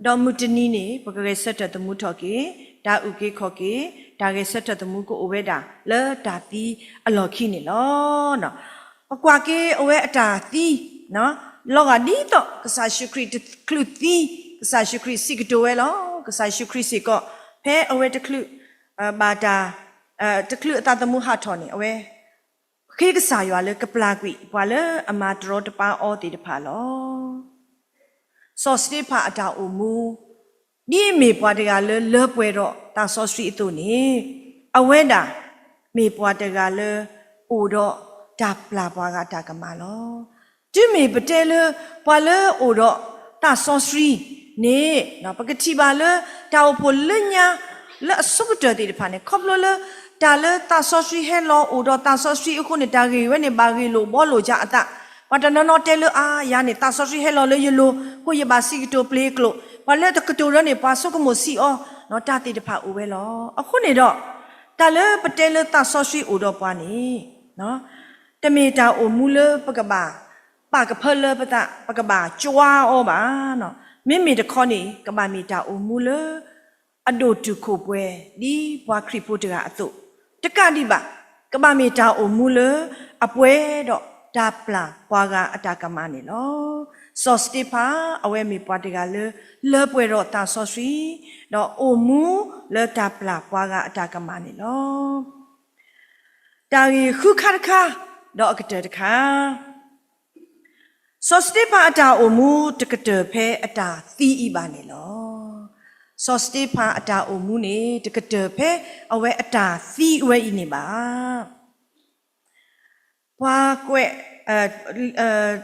ဒီးမုၢ်တနံၤန့ၣ် ပကဂဲၤဆၢထၢၣ်သမူထီၣ်က့ၤ တၢ်အုၣ်က့ၤခီၣ်က့ၤ, တၢ်ဂဲၤဆၢထၢၣ်သမူကအိၣ်ဝဲဒၣ်လၢတၢ်သံအလီၢ်ခံန့ၣ်လီၤ. ပကွၢ်က့ၤအဝဲအတၢ်သံ လီၤဂာ်ဒ်သိးကစၢ်ယ့ၣ်ၡူးခရံာ်တချုးသံ, ကစၢ်ယ့ၣ်ၡူးခရံာ်စံးကတိၤဝဲလီၤ. ကစၢ်ယ့ၣ်ၡူးခရံာ်စ့ၢ်ကီး ဖဲအဝဲတချုး ဘၣ်တၢ် တချုးအသးသမူဟးထီၣ်န့ၣ် အဝဲဃ့ကစၢ်ယွၤလၢကပျၢ်ကွံာ်ပှၤလၢအမၤတရီတပါအီၤသ့ၣ်တဖၣ်လီၤ. စီၤစတ့ဖၣ်အတၢ်အိၣ်မူ ဒ်အမ့ၢ်ပှၤတဂၤလၢလၢပှဲၤဒီးသးစီဆှံအသိးန့ၣ်, အဝဲဒၣ်မ့ၢ်ပှၤတဂၤလၢ အိၣ်ဒီးတၢ်ပျၢ်ပှၤဂၤအတၢ်ကမၣ်လီၤ. တုၤမ့ၢ်ပတဲလၢ ပှၤလၢအိၣ်ဒီးသးစီဆှံန့ၣ် ပကထံၣ်ဘၣ်လၢ တၢ်အိၣ်ဖှိၣ်လၢညါ လၢအဆိကတၢၢ်သ့ၣ်တဖၣ်န့ၣ် ခီဖျိလၢ တၢ်လၢသးစီဆှံဟဲလီၤအိၣ်ဒီးသးစီဆှံအဃိန့ၣ် တၢ်ဂ့ၢ်ဝဲန့ၣ် ဘၣ်ဂ့ၢ်လိာ်ဘှီလိာ်က့ၤအသး, ပှၤတနီၤနီၤတဲလၢ အါ ယၤန့ၣ် သးစီဆှံဟဲလီၤလၢယလိၤ အဃိယဘၣ်စံးကတိၤပျ့ၤကျိာ်, ပှၤလၢတကတိၤဒီးန့ၣ် ပှၤဆိကမိၣ်ဆံးအီၤ, တၢ်သ့ၣ်တဖၣ်အိၣ်ဝဲလီၤ. အဃိန့ၣ်ဒီး တၢ်လၢပတဲလၢသးစီဆှံအိၣ်ဒီးပှၤန့ၣ် တမ့ၢ်တၢ်အိၣ်မူလၢပကဘၣ် ပာ်ကဖၢလၢပသး ပကဘၣ်ကွါအီၤဘၣ်. မ့မ့ၢ်တခီန့ၣ် ကဘၣ်မ့ၢ်တၢ်အိၣ်မူလၢ အဒိၣ်တုာ်ခိၣ်ပှဲၤ ဒ်ပှၤခရံာ်ဖိတဂၤအသိး, တကးဒံးဘၣ် ကဘၣ်မ့ၢ်တၢ်အိၣ်မူလၢ အပှဲၤဒီးတၢ်ပျၢ်ပှၤဂၤအတၢ်ကမၣ်န့ၣ်လီၤ. စီၤစတ့ဖၣ် အဝဲမ့ၢ်ပှၤတဂၤလၢ လၢပှဲၤဒီးသးစီဆှံ, ဒီးအိၣ်မူလၢတၢ်ပျၢ်ပှၤဂၤအတၢ်ကမၣ်န့ၣ်လီၤ. တၢ်ဂ့ၢ်ဃုခါတခါ ဒီးအကတၢၢ်တခါ, စီၤစတ့ဖၣ်အတၢ်အိၣ်မူတကတၢၢ်ဖဲအတၢ်သံအံၤဘၣ်န့ၣ်လီၤ. စီၤစတ့ဖၣ်အတၢ်အိၣ်မူန့ၣ် တကတၢၢ်ဖဲအဝဲအတၢ်သံဝဲအံၤန့ၣ်ဘၣ်. ပှၤကွဲး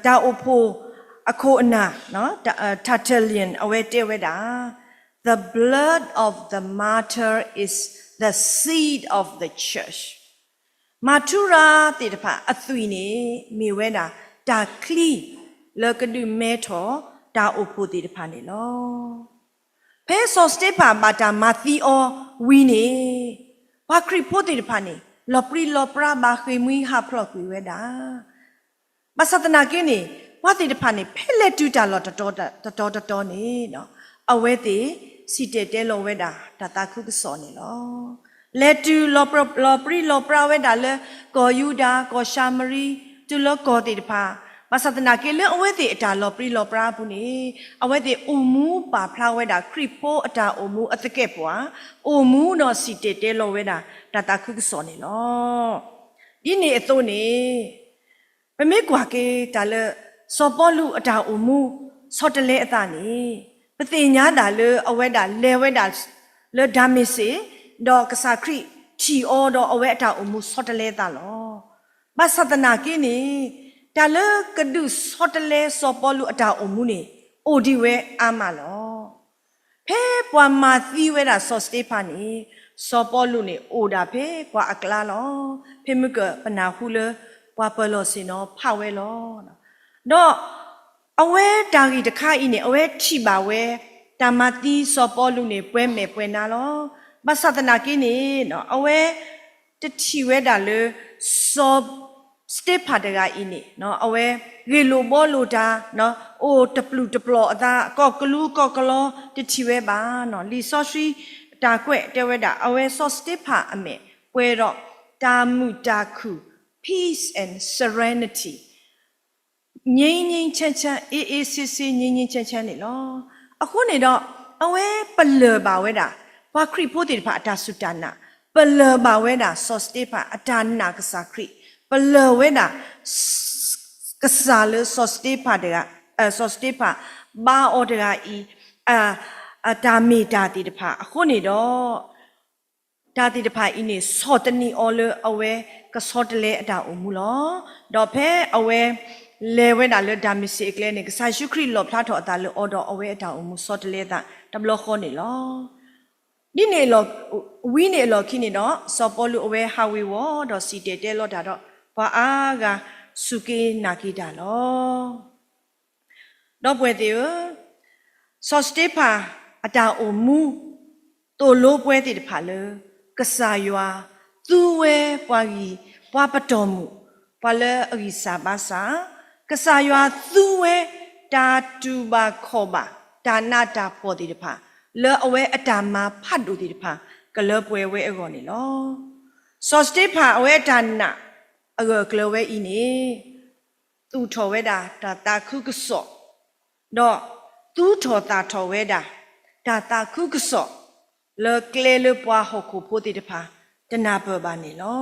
တၢ်အိၣ်ဖှိၣ်အခိၣ်အနၢ် Tertullian အဝဲတဲဝဲဒၣ်, The blood of the martyr is the seed of the church. မၤထူရၤသ့ၣ်တဖၣ်အသွံၣ်န့ၣ် မ့ၢ်ဝဲဒၣ်တၢ်ချံ လၢကဒုးမဲထီၣ်တၢ်အိၣ်ဖှိၣ်သ့ၣ်တဖၣ်န့ၣ်လီၤ. ဖဲစီၤစတ့ဖၣ်ဘၣ်တၢ်မၤသံအီၤဝံၤန့ၣ်, ပှၤခရံာ်ဖိသ့ၣ်တဖၣ်န့ၣ် လီၤပြံလီၤပြါဘၣ်ဃ့ၢ်မှံဟးဖျိးကွံာ်ဝဲဒၣ် ဘၣ်ဆၣ်သနာ်က့န့ၣ် ပှၤသ့ၣ်တဖၣ်န့ၣ် ဖဲလဲၤတုၤတၢ်လီၢ်တတီၤတတီၤန့ၣ် အဝဲသ့ၣ်စံၣ်တဲၤတဲလီၤဝဲဒၣ် တၢ်သးခုကစီၣ်န့ၣ်လီၤ. လဲၤတုၤလီၤပြံလီၤပြါဝဲဒၣ်လၢ ကီၢ်ယူဒၤ, ကီၢ်ၡၤမရံ, တုၤလၢကီၢ်သ့ၣ်တဖၣ်, ဘၣ်ဆၣ်သနာ်က့လၢအဝဲသ့ၣ်အတၢ်လီၤပြံလီၤပြါအပူၤန့ၣ် အဝဲသ့ၣ်အိၣ်မူပာ်ဖျါဝဲဒၣ်ခရံာ်ဖိအတၢ်အိၣ်မူအသကဲးပဝး, အိၣ်မူဒီးစံၣ်တဲၤတဲလီၤဝဲဒၣ် တၢ်သးခုကစီၣ်န့ၣ်လီၤ. ဒ်န့ၣ်အသိးန့ၣ် ပမ့ၢ်ကွၢ်က့ၤတၢ်လၢ စီၤပီလူးအတၢ်အိၣ်မူဆီတလဲအသးန့ၣ် ပသ့ၣ်ညါဒၣ်လၢအဝဲဒၣ်လဲၤဝဲဒၣ်လၢဒၤမ့းစ့း, ဒီးကစၢ်ခရံာ်ထံၣ်အီၤဒီးအဝဲအတၢ်အိၣ်မူဆီတလဲအသးလီၤ. ဘၣ်ဆၣ်သနာ်က့န့ၣ် တၢ်လၢကဒုးဆီတလဲစီၤပီလူးအတၢ်အိၣ်မူန့ၣ် အိၣ်ဒံးဝဲအါမးလီၤ. ဖဲပှၤမၤသံဝဲဒၣ်စီၤစတ့ဖၣ်န့ၣ် စီၤပီလူးန့ၣ် အိၣ်ဒၣ်ဖဲပှၤအကျါလီၤ. ဖဲမုၢ်ကပနၢ်ဟူလၢ ပှၤပၢၤလီၢ်ဆ့ၣ်နီၤဖးဝဲလီၤ. ဒီးအဝဲတၢ်ဂ့ၢ်တခါအံၤန့ၣ် အဝဲထံၣ်ဘၣ်ဝဲ တၢ်မၤသံစီၤပီလူးန့ၣ် ပှဲၤမဲာ်ပှဲၤနါလီၤ. ဘၣ်ဆၣ်သနာ်က့န့ၣ် အဝဲ တထံၣ်ဝဲဒၣ်လၢ စီၤစတ့ဖၣ်တဂၤအံၤန့ၣ် အဝဲဂ့ၢ်လိာ်ဘှီလိာ်တၢ်, အိၣ်တပျုာ်တပျီၤအသး, ကီၢ်ကလူကီၢ်ကလီ တထံၣ်ဝဲဘၣ်. လံာ်စီဆှံတၢ်ကွဲးတဲဝဲဒၣ် အဝဲစီၤစတ့ဖၣ်အမဲာ်ပှဲၤဒီးတၢ်မုာ်တၢ်ခုၣ် peace and serenity ငြိမ်းငြိမ်းချမ်းချမ်း အေးအေးဆေးဆေး ငြိမ်းငြိမ်းချမ်းချမ်း န့ၣ်လီၤ. အဃိန့ၣ်ဒီး အဝဲပလၢၢ်ဘၣ်ဝဲဒၣ် ပှၤခရံာ်ဖိသ့ၣ်တဖၣ်အတၢ်စူၢ်တၢ်နာ်, ပလၢၢ်ဘၣ်ဝဲဒၣ် စီၤစတ့ဖၣ်အတၢ်နာ်ကစၢ်ခရံာ်, ပလၢၢ်ဝဲဒၣ် ကစၢ်လၢစီၤစတ့ဖၣ်တဂၤ, စီၤစတ့ဖၣ် ဘါအီၤတဂၤအံၤ အတၢ်မ့ၢ်တၢ်သ့ၣ်တဖၣ်အဃိန့ၣ်ဒီး တၢ်သ့ၣ်တဖၣ်အံၤန့ၣ် ဆီၣ်သနံးအီၤလၢအဝဲကဆီတလဲအတၢ်အိၣ်မူလီၤ. ဒီးဖဲအဝဲလဲၤဝဲဒၣ်လၢဒၤမ့းစ့းအကျဲန့ၣ် ကစၢ်ယ့ၣ်ၡူးခရံာ်လီၣ်ဖျါထီၣ်အသးလၢအီၤဒီး အဝဲအတၢ်အိၣ်မူဆီတလဲအသးတဘျီဃီန့ၣ်လီၤ. ဒ်န့ၣ်အလီၢ်, ဝံၤန့ၣ်အလီၢ်ခံန့ၣ်ဒီး စီၤပီလူးအဝဲဟးဝ့ၤဝီၤ ဒီးစံၣ်တဲၤတဲလီၤတၢ်ဒီး ပှၤအါဂၤစူၢ်က့ၤနာ်က့ၤတၢ်လီၤ. ဒီပုၢ်ဝဲၢ်သ့ၣ်ဧၢ, စီၤစတ့ဖၣ်အတၢ်အိၣ်မူ သိၣ်လိပှဲၤသ့ၣ်တဖၣ်လၢ ကစၢ်ယွၤသူဝဲပှၤဂံၢ်ပှၤပတီၢ်မုၣ် ပှၤလၢအဂံၢ်စၢ်ဘါစၢ်, ကစၢ်ယွၤသူဝဲတၢ်တူၢ်ဘၣ်ခီၣ်ဘၣ် တၢ်နးတၢ်ဖှီၣ်သ့ၣ်တဖၣ် လၢအဝဲအတၢ်မၤဖးဒိၣ်သ့ၣ်တဖၣ် ကလၢပှဲၤဝဲအဂီၢ်န့ၣ်လီၤ. စီၤစတ့ဖၣ်အဝဲအတၢ်နာ်အဂၢၢ်အကျၢၤဝဲအံၤန့ၣ် သူၣ်ထီၣ်ဝဲဒၣ်တၢ်သးခုကစီၣ်, ဒီးသူၣ်ထီၣ်သၣ်ထီၣ်ဝဲဒၣ် တၢ်သးခုကစီၣ် လၢကျဲလၢပှၤဟီၣ်ခိၣ်ဖိသ့ၣ်တဖၣ် တနၢ်ပၢၢ်ဘၣ်န့ၣ်လီၤ.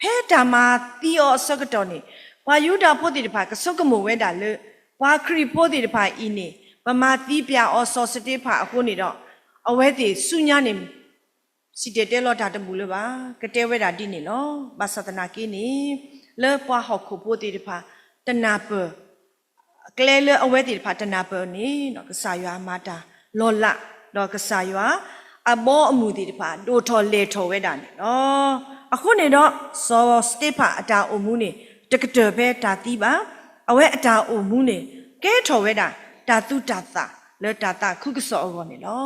ဖဲတၢ်မၤသံအီၤအဆၢကတီၢ်န့ၣ် ပှၤယူဒၤဖိသ့ၣ်တဖၣ် ကဆိကမိၣ်ဝဲဒၣ်လၢ ပှၤခရံာ်ဖိသ့ၣ်တဖၣ်အံၤန့ၣ် ပမၤသံပၠးအီၤစီၤစတ့ဖၣ်အဃိန့ၣ်ဒီး အဝဲသ့ၣ်ဆူညါန့ၣ် စံၣ်တဲၤတဲလီၤတၢ်တဘူၣ်လၢၤဘၣ်, ကတဲဝဲဒၣ်ဒ်န့ၣ်လီၤ. ဘၣ်ဆၣ်သနာ်က့န့ၣ် လၢပှၤဟီၣ်ခိၣ်ဖိသ့ၣ်တဖၣ် တနၢ်ပၢၢ်, ကျဲလၢအဝဲသ့ၣ်တဖၣ်တနၢ်ပၢၢ်န့ၣ် ကစၢ်ယွၤမၤတၢ်လီၤလး, ဒီးကစၢ်ယွၤအဘီအမုၢ်သ့ၣ်တဖၣ် ဒိၣ်ထီၣ်လဲၢ်ထီၣ်ဝဲဒၣ်န့ၣ်လီၤ. အဃိန့ၣ်ဒီး စီၤစတ့ဖၣ်အတၢ်အိၣ်မူန့ၣ် တကတၢၢ်ဖဲတၢ်သံဘၣ်, အဝဲအတၢ်အိၣ်မူန့ၣ် ကဲထီၣ်ဝဲဒၣ် တၢ်သူၣ်တၢ်သၣ် လၢတၢ်သးခုကစီၣ်အဂီၢ်န့ၣ်လီၤ.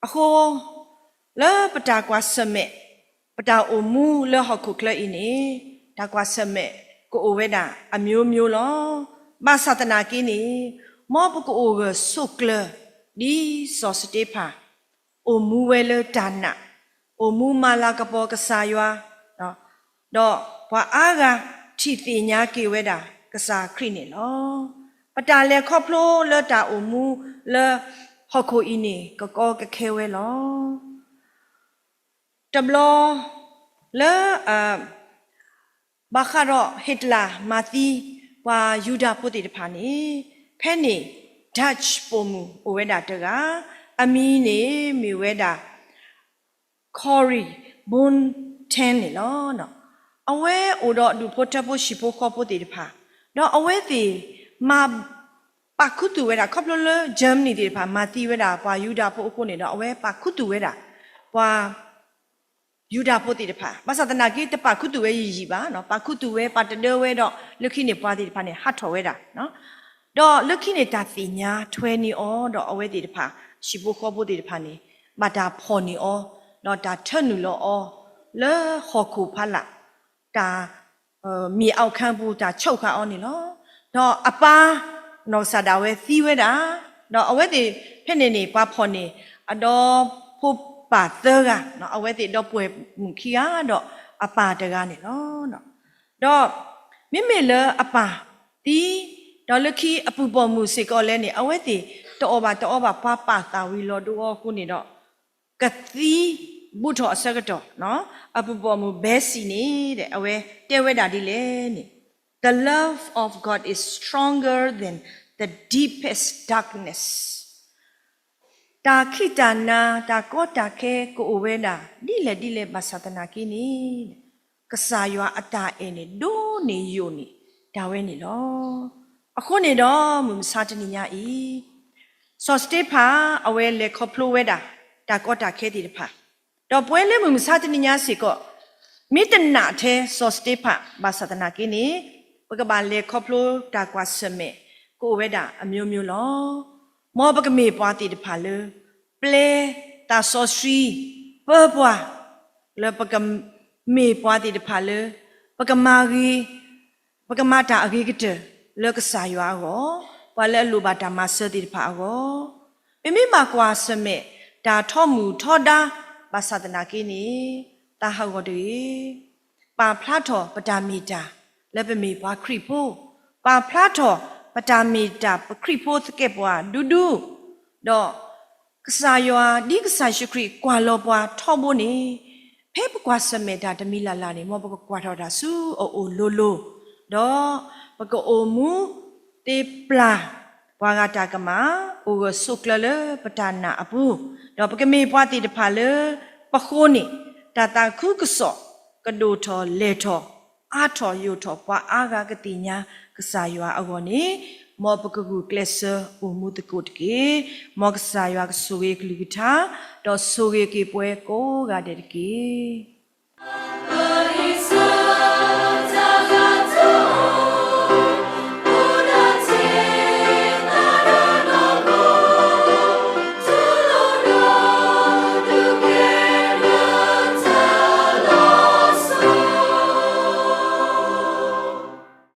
အဃိ လၢပတၢ်ကွၢ်ဆၢၣ်မဲာ် ပတၢ်အိၣ်မူလၢဟီၣ်ခိၣ်ချၢအံၤန့ၣ် တၢ်ကွၢ်ဆၢၣ်မဲာ်ကအိၣ်ဝဲဒၣ်အမျိုးမျိုးလီၤ. ဘၣ်ဆၣ်သနာ်က့န့ၣ် မ်ပကအိၣ်ဂၢၢ်ဆိးကျၢၤ ဒ်စီၤစတ့ဖၣ် အိၣ်မူဝဲလၢတၢ်နာ်, အိၣ်မူမၤလၤကပီၤကစၢ်ယွၤ ဒီးပှၤအါဂၤထံၣ်သ့ၣ်ညါက့ၤဝဲဒၣ်ကစၢ်ခရံာ်န့ၣ်လီၤ. ပတၢ်လဲၤခီဖျိလၢတၢ်အိၣ်မူလၢဟီၣ်ခိၣ်အံၤန့ၣ် ကကီကခဲဝဲလီၤ. တဘျီလၢ ဘၣ်ဃးဒီး Hitler မၤသံပှၤယူဒၤဖိသ့ၣ်တဖၣ်န့ၣ် ဖဲန့ၣ် Dutch ပိာ်မုၣ်အိၣ်ဝဲဒၣ်တဂၤ, အမံၤန့ၣ်မ့ၢ်ဝဲဒၣ် Corrie ten Boom န့ၣ်လီၤ. အဝဲအိၣ်ဒီးဒူၣ်ဖိထၢဖိဟံၣ်ဖိဃီဖိသ့ၣ်တဖၣ်, ဒီးအဝဲသ့ၣ်မၤ ပာ်ခူသူၣ်ဝဲဒၣ် ခီဖျိလၢ Germany သ့ၣ်တဖၣ် မၤသံဝဲဒၣ်ပှၤယူဒၤဖိအဃိန့ၣ်ဒီး အဝဲပာ်ခူသူၣ်ဝဲဒၣ် ပှၤယူဒၤဖိသ့ၣ်တဖၣ်, ဘၣ်ဆၣ်သနာ်က့ တပာ်ခူသူၣ်ဝဲယံာ်ယံာ်ဘၣ်, ပာ်ခူသူၣ်ဝဲ ပာ်တဒၢဝဲဒီး လၢခံန့ၣ်ပှၤသ့ၣ်တဖၣ်န့ၣ် ဟးထီၣ်ဝဲဒၣ် ဒီးလၢခံန့ၣ် တၢ်သ့ၣ်ညါထွဲန့ၢ်အီၤ ဒီးအဝဲသ့ၣ်တဖၣ် ဟံၣ်ဖိဃီဖိသ့ၣ်တဖၣ်န့ၣ် ဘၣ်တၢ်ဖီၣ်န့ၢ်အီၤ, ဒီးတၢ်ထၢနုာ်လီၤအီၤ လၢဟီၣ်ခိၣ်ဖီလာ် တၢ် မ့ၢ်အီၣ်ခါပူၤ တၢ်ဆိၣ်ဃာ်အီၤန့ၣ်လီၤ. ဒီးအပၢ် နီၢ်ကစၢ်ဒၣ်ဝဲသံဝဲဒၣ်, ဒီးအဝဲသ့ၣ်ဖဲန့ၣ်န့ၣ် ပှၤဖီၣ်န့ၢ် အဒီဖိပၢ်သၢဂၤ, အဝဲသ့ၣ်ဒီပုၢ်ဝဲၢ်မုၣ်ခံဂၤ ဒီးအပၢ်တဂၤန့ၣ်လီၤ. ဒီးမ့မ့ၢ်လၢအပၢ်သံ, ဒီးလၢခံအပုၢ်ပိာ်မုၣ်စ့ၢ်ကီးလဲၣ်န့ၣ် အဝဲသ့ၣ်တအီၣ်ဘၣ်တအီဘၣ် ပှၤပာ်သးဝံၤလီၤဒိအီၤအဃိန့ၣ်ဒီး ကသံဘူးထီၣ်အဆၢကတီၢ်, အပုၢ်ပိာ်မုၣ် Bessie န့ၣ် အဝဲတဲဝဲဒၣ်ဒ်လဲၣ်န့ၣ်, The love of God is stronger than the deepest darkness. တၢ်ခံးတၢ်နၤ တၢ်ကီတၢ်ခဲကအိၣ်ဝဲဒၣ် ဒ်လဲၣ်ဒ်လဲၣ်ဘၣ်ဆၣ်သနာ်က့န့ၣ် ကစၢ်ယွၤအတၢ်အဲၣ်န့ၣ် ဒိၣ်န့ၢ်ယိာ်န့ၢ်ဒၣ်ဝဲန့ၣ်လီၤ. အဃိန့ၣ်ဒီး မုၢ်မဆါတနံၤညါအံၤ စီၤစတ့ဖၣ် အဝဲလဲၤခီဖျိဝဲဒၣ် တၢ်ကီတၢ်ခဲသ့ၣ်တဖၣ်, ဒီးပဝဲလၢမုၢ်မဆါတနံၤညါစ့ၢ်ကီး မ့ၢ်တနာ်ထဲစီၤစတ့ဖၣ် ဘၣ်ဆၣ်သနာ်က့န့ၣ် ပကဘၣ်လဲၤခီဖျိတၢ်ကွၢ်ဆၢၣ်မဲာ် ကအိၣ်ဝဲဒၣ်အမျိုးမျိုးလီၤ. မ်ပကမ့ၢ်ပှၤသ့ၣ်တဖၣ်လၢ ပျဲသးစီဆှံ ပၢပှၤ လၢပကမ့ၢ်ပှၤသ့ၣ်တဖၣ်လၢ ပကမၤဂ့ၤ ပကမၤတၢ်အဂ့ၤကတၢၢ်လၢကစၢ်ယွၤအဂီၢ်, ပှၤလၢအလိၣ်ဘၣ်တၢ်မၤစၢၤသ့ၣ်တဖၣ်အဂီၢ်, ပမ့ၢ်ဘၣ်ကွၢ်ဆၢၣ်မဲာ်တၢ်ထီမုၢ်ထီဒါ ဘၣ်ဆၣ်သနာ်က့န့ၣ် သးဟးဂီၤတဂ့ၤ, ပာ်ဖျါထီၣ်ပတၢ်မ့ၢ်တၢ်လၢပမ့ၢ်ပှၤခရံာ်ဖိ, ပာ်ဖျါထီၣ်ပတၢ်မ့ၢ်တၢ်ပခရံာ်ဖိသကဲးပဝးဒူဒူ, ဒီး ကစၢ်ယွၤ ဒ်ကစၢ်ယ့ၣ်ၡူးခရံာ်ကွၢ်လီၤပှၤထီဘိန့ၣ်, ဖဲပကွၢ်ဆၢၣ်မဲာ်တၢ်တမံၤလၢ်လၢ်န့ၣ် မ်ပကကွၢ်ထီၣ်တၢ်ဆူအအိၣ်လိၤလိၤ, ဒီးပကအိၣ်မူသ့ပျၢ် ပှၤဂၤတၢ်ကမၣ်, အိၣ်ဂၢၢ်ဆိးကျၢၤလၢပတၢ်နာ်အပူၤ, ဒီးပကမ့ၢ်ပှၤသ့ၣ်တဖၣ်လၢ ပဃိန့ၣ် တၢ်သးခုကစီၣ် ကဒိၣ်ထီၣ်လဲၢ်ထီၣ် အါထီၣ်ယိာ်ထီၣ် ပှၤအါဂၤကသ့ၣ်ညါကစၢ်ယွၤအဂီၢ်န့ၣ်, မ်ပကဂုာ်ကျဲးစၢးအိၣ်မူသကိးတက့ၢ်. မ်ကစၢ်ယွၤကဆိၣ်ဂ့ၤကလုၢ်ကထါ, ဒီးဆိၣ်ဂ့ၤက့ၤပှၤကိးဂၤဒဲးတက့ၢ်.